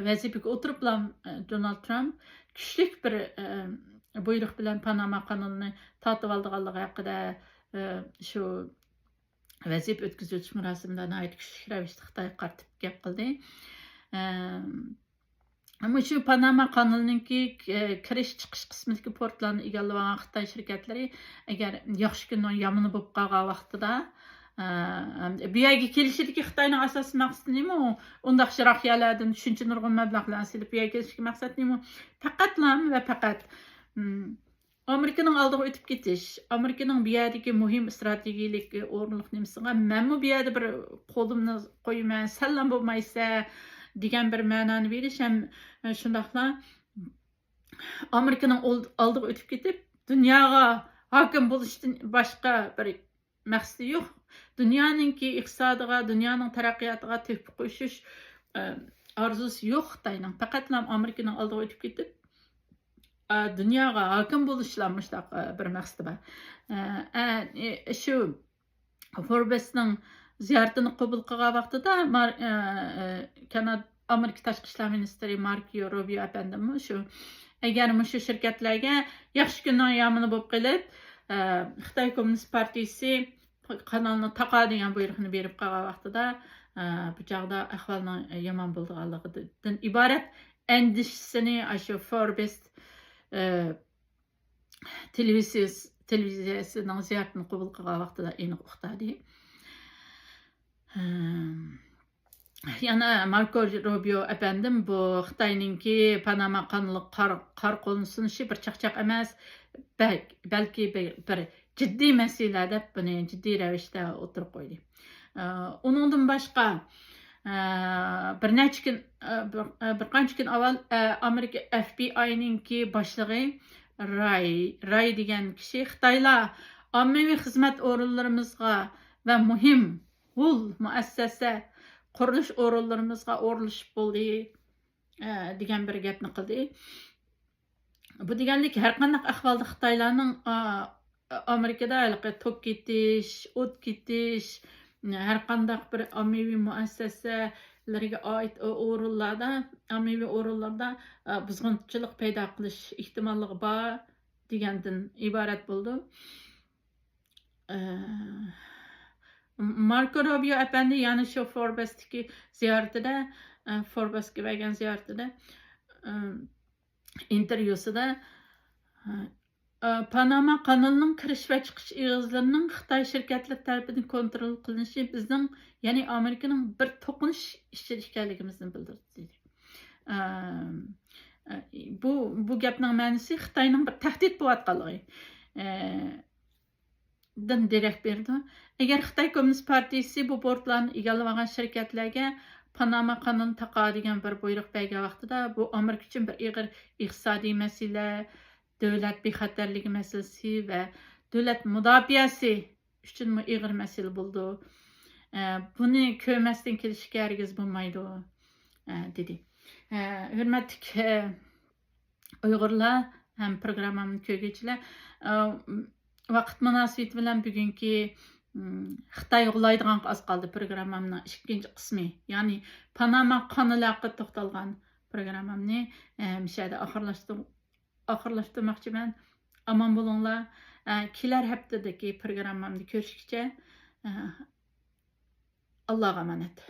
ۋەزىپىگە ئولتۇرۇپلا، ئە، دونالد ترامپ كۈچلۈك بىر، ئە، بۇيرۇق بىلەن پاناما قانىلىنى تارتىۋالىدىغانلىقى ھەققىدە، ئە، شۇ ۋەزىپە ئۆتكۈزۈۋېتىش مۇراسىمىدا ناھايىتى كۈچلۈك رەۋىشتە خىتايغا قارىتىپ گەپ قىلدى. ئە، مۇشۇ پاناما قانىلىنىڭكى، ئە، كىرىش چىقىش قىسمىدىكى پورتلارنى ئىگىلەۋالغان خىتاي شىركەتلىرى ئەگەر ياخشى كۈننىڭ يامىنى بولۇپ قالغان ۋاقتىدا، ئە، بۇ يەرگە كېلىشىدىكى خىتاينىڭ ئاساسىي مەقسىتى نېمە؟ ئۇنداق يىراق يەرلەردىن شۇنچە نۇرغۇن مەبلەغلەرنى سېلىپ بۇ يەرگە كېلىشىدىكى مەقسەت نېمە؟ پەقەتلا ۋە پەقەت، ئىم، ئامېرىكىنىڭ ئالدىغا ئۆتۈپ كېتىش، ئامېرىكىنىڭ بۇ يەردىكى مۇھىم ئىستراتېگىيەلىك ئورۇنلۇق نېمىسىغا مەنمۇ بۇ يەردە بىر قولۇمنى قويىمەن، سەنلا بولمايسەن، دېگەن بىر مەنانى بېرىش ھەم، ئە، شۇنداقلا ئامېرىكىنىڭ ئالدىغا ئۆتۈپ كېتىپ، دۇنياغا ھاكىم بولۇشتىن باشقا بىر مەقسىتى يوق. دۇنيانىڭكى ئىقتىسادىغا، دۇنيانىڭ تەرەققىياتىغا تۆھپە قوشۇش، ئە، ئارزۇسى يوق خىتاينىڭ. پەقەتلا ئامېرىكىنىڭ ئالدىغا ئۆتۈپ كېتىپ، ئە، دۇنياغا ھاكىم بولۇشلا مۇشۇنداق، ئە، بىر مەقسىتى بار. ئە، ئە، ئە، شۇ فوربسنىڭ زىيارىتىنى قوبۇل قىلغان ۋاقتىدا مار-، ئە، ئە، كاناد-، ئامېرىكا تاشقى ئىشلار مىنىستىرى ماركو روبىيو ئەپەندىمۇ شۇ، ئەگەر مۇشۇ شىركەتلەرگە ياخشى كۈننىڭ يامىنى بولۇپ قېلىپ، ئە، خىتاي كوممۇنىست پارتىيىسى قانالنى تاقا دېگەن بۇيرۇقنى بېرىپ قالغان ۋاقتىدا، ئە، بۇ چاغدا ئەھۋالنىڭ يامان بولىدىغانلىقىدىن ئىبارەت ئەندىشىسىنى ئاشۇ فوربس، ئە، تېلېۋىزىيەس-، تېلېۋىزىيەسىنىڭ زىيارىتىنى قوبۇل قىلغان ۋاقتىدا ئېنىق ئۇقتۇردى. ھەم يەنە ماركو روبىيو ئەپەندىم بۇ خىتاينىڭكى پاناما قانىلىغا قار-، قارا قولنى سۇنۇشى بىر چاقچاق ئەمەس، بەك-، بەلكى بىر، بىر جىددىي مەسىلە دەپ بۇنى جىددىي رەۋىشتە ئوتتۇرىغا قويدى. ئە، ئۇنىڭدىن باشقا، ئە، بىر نەچچە كۈن، ئە، بىر، ئە، بىر قانچە كۈن ئاۋۋال، ئە، ئامېرىكا ئەف بى ئاينىڭكى باشلىقى راي، راي دېگەن كىشى خىتايلار ئاممىۋى خىزمەت ئورۇنلىرىمىزغا ۋە مۇھىم غۇل مۇئەسسەسە قۇرۇلۇش ئورۇنلىرىمىزغا ئورۇنلىشىپ بولدى، ئە، دېگەن بىر گەپنى قىلدى. بۇ دېگەنلىك ھەر قانداق ئەھۋالدا خىتايلارنىڭ، ئا، ئامېرىكىدا ھېلىقى توك كېتىش، ئوت كېتىش، ھەر قانداق بىر ئاممىۋى مۇئەسسەسەلەرگە ئائىت ئورۇنلاردا، ئاممىۋى ئورۇنلاردا، ئا، بۇزغۇنچىلىق پەيدا قىلىش ئېھتىماللىقى بار دېگەندىن ئىبارەت بولىدۇ. ئە، ماركو روبىيو ئەپەندى يەنە شۇ فوربستىكى زىيارىتىدە، ئە، فوربسكا بەرگەن زىيارىتىدە، ئە، ئىنتېرۋيۇسىدا، ئە، پاناما قانىلىنىڭ كىرىش ۋە چىقىش ئېغىزلىرىنىڭ خىتاي شىركەتلىرى تەرىپىدىن كونترول قىلىنىشى بىزنىڭ، يەنى ئامېرىكىنىڭ بىر توقۇنۇش ئىچىدە ئىكەنلىكىمىزنى بىلدۈردى، دېدى. ئە، ئە، بۇ، بۇ گەپنىڭ مەنىسى خىتاينىڭ بىر تەھدىت بولۇۋاتقانلىقى، ئە، دىن دېرەك بېرىدۇ. ئەگەر خىتاي كوممۇنىست پارتىيىسى بۇ بورتلارنى ئىگىلىۋالغان شىركەتلەرگە پاناما قانىلىنى تاقا دېگەن بىر بۇيرۇق بەرگەن ۋاقتىدا، بۇ ئامېرىكا ئۈچۈن بىر ئېغىر ئىقتىسادىي مەسىلە، دۆلەت بىخەتەرلىكى مەسىلىسى ۋە دۆلەت مۇداپىئەسى ئۈچۈنمۇ ئېغىر مەسىلە بولىدۇ. ئە، بۇنى كۆرمەستىن كېلىشكە ھەرگىز بولمايدۇ، ئە، دېدى. ئە، ھۆرمەتلىك، ئە، ئۇيغۇرلار ھەم پروگراممامنى كۆرگۈچىلەر، ئە، ۋاقىت مۇناسىۋىتى بىلەن بۈگۈنكى، ئىم، خىتاي غۇلايدىغانغا ئاز قالدى پروگراممامنىڭ ئىككىنچى قىسمى. يەنى پاناما قانىلى ھەققىدە توختالغان پروگراممامنى، ئە، مۇشۇ يەردە ئاخىرلاشتۇر-، ئاخىرلاشتۇرماقچىمەن. ئامان بولۇڭلار. ئە، كېلەر ھەپتىدىكى پروگراممامدا كۆرۈشكىچە، ئە، ئاللاغا ئامانەت.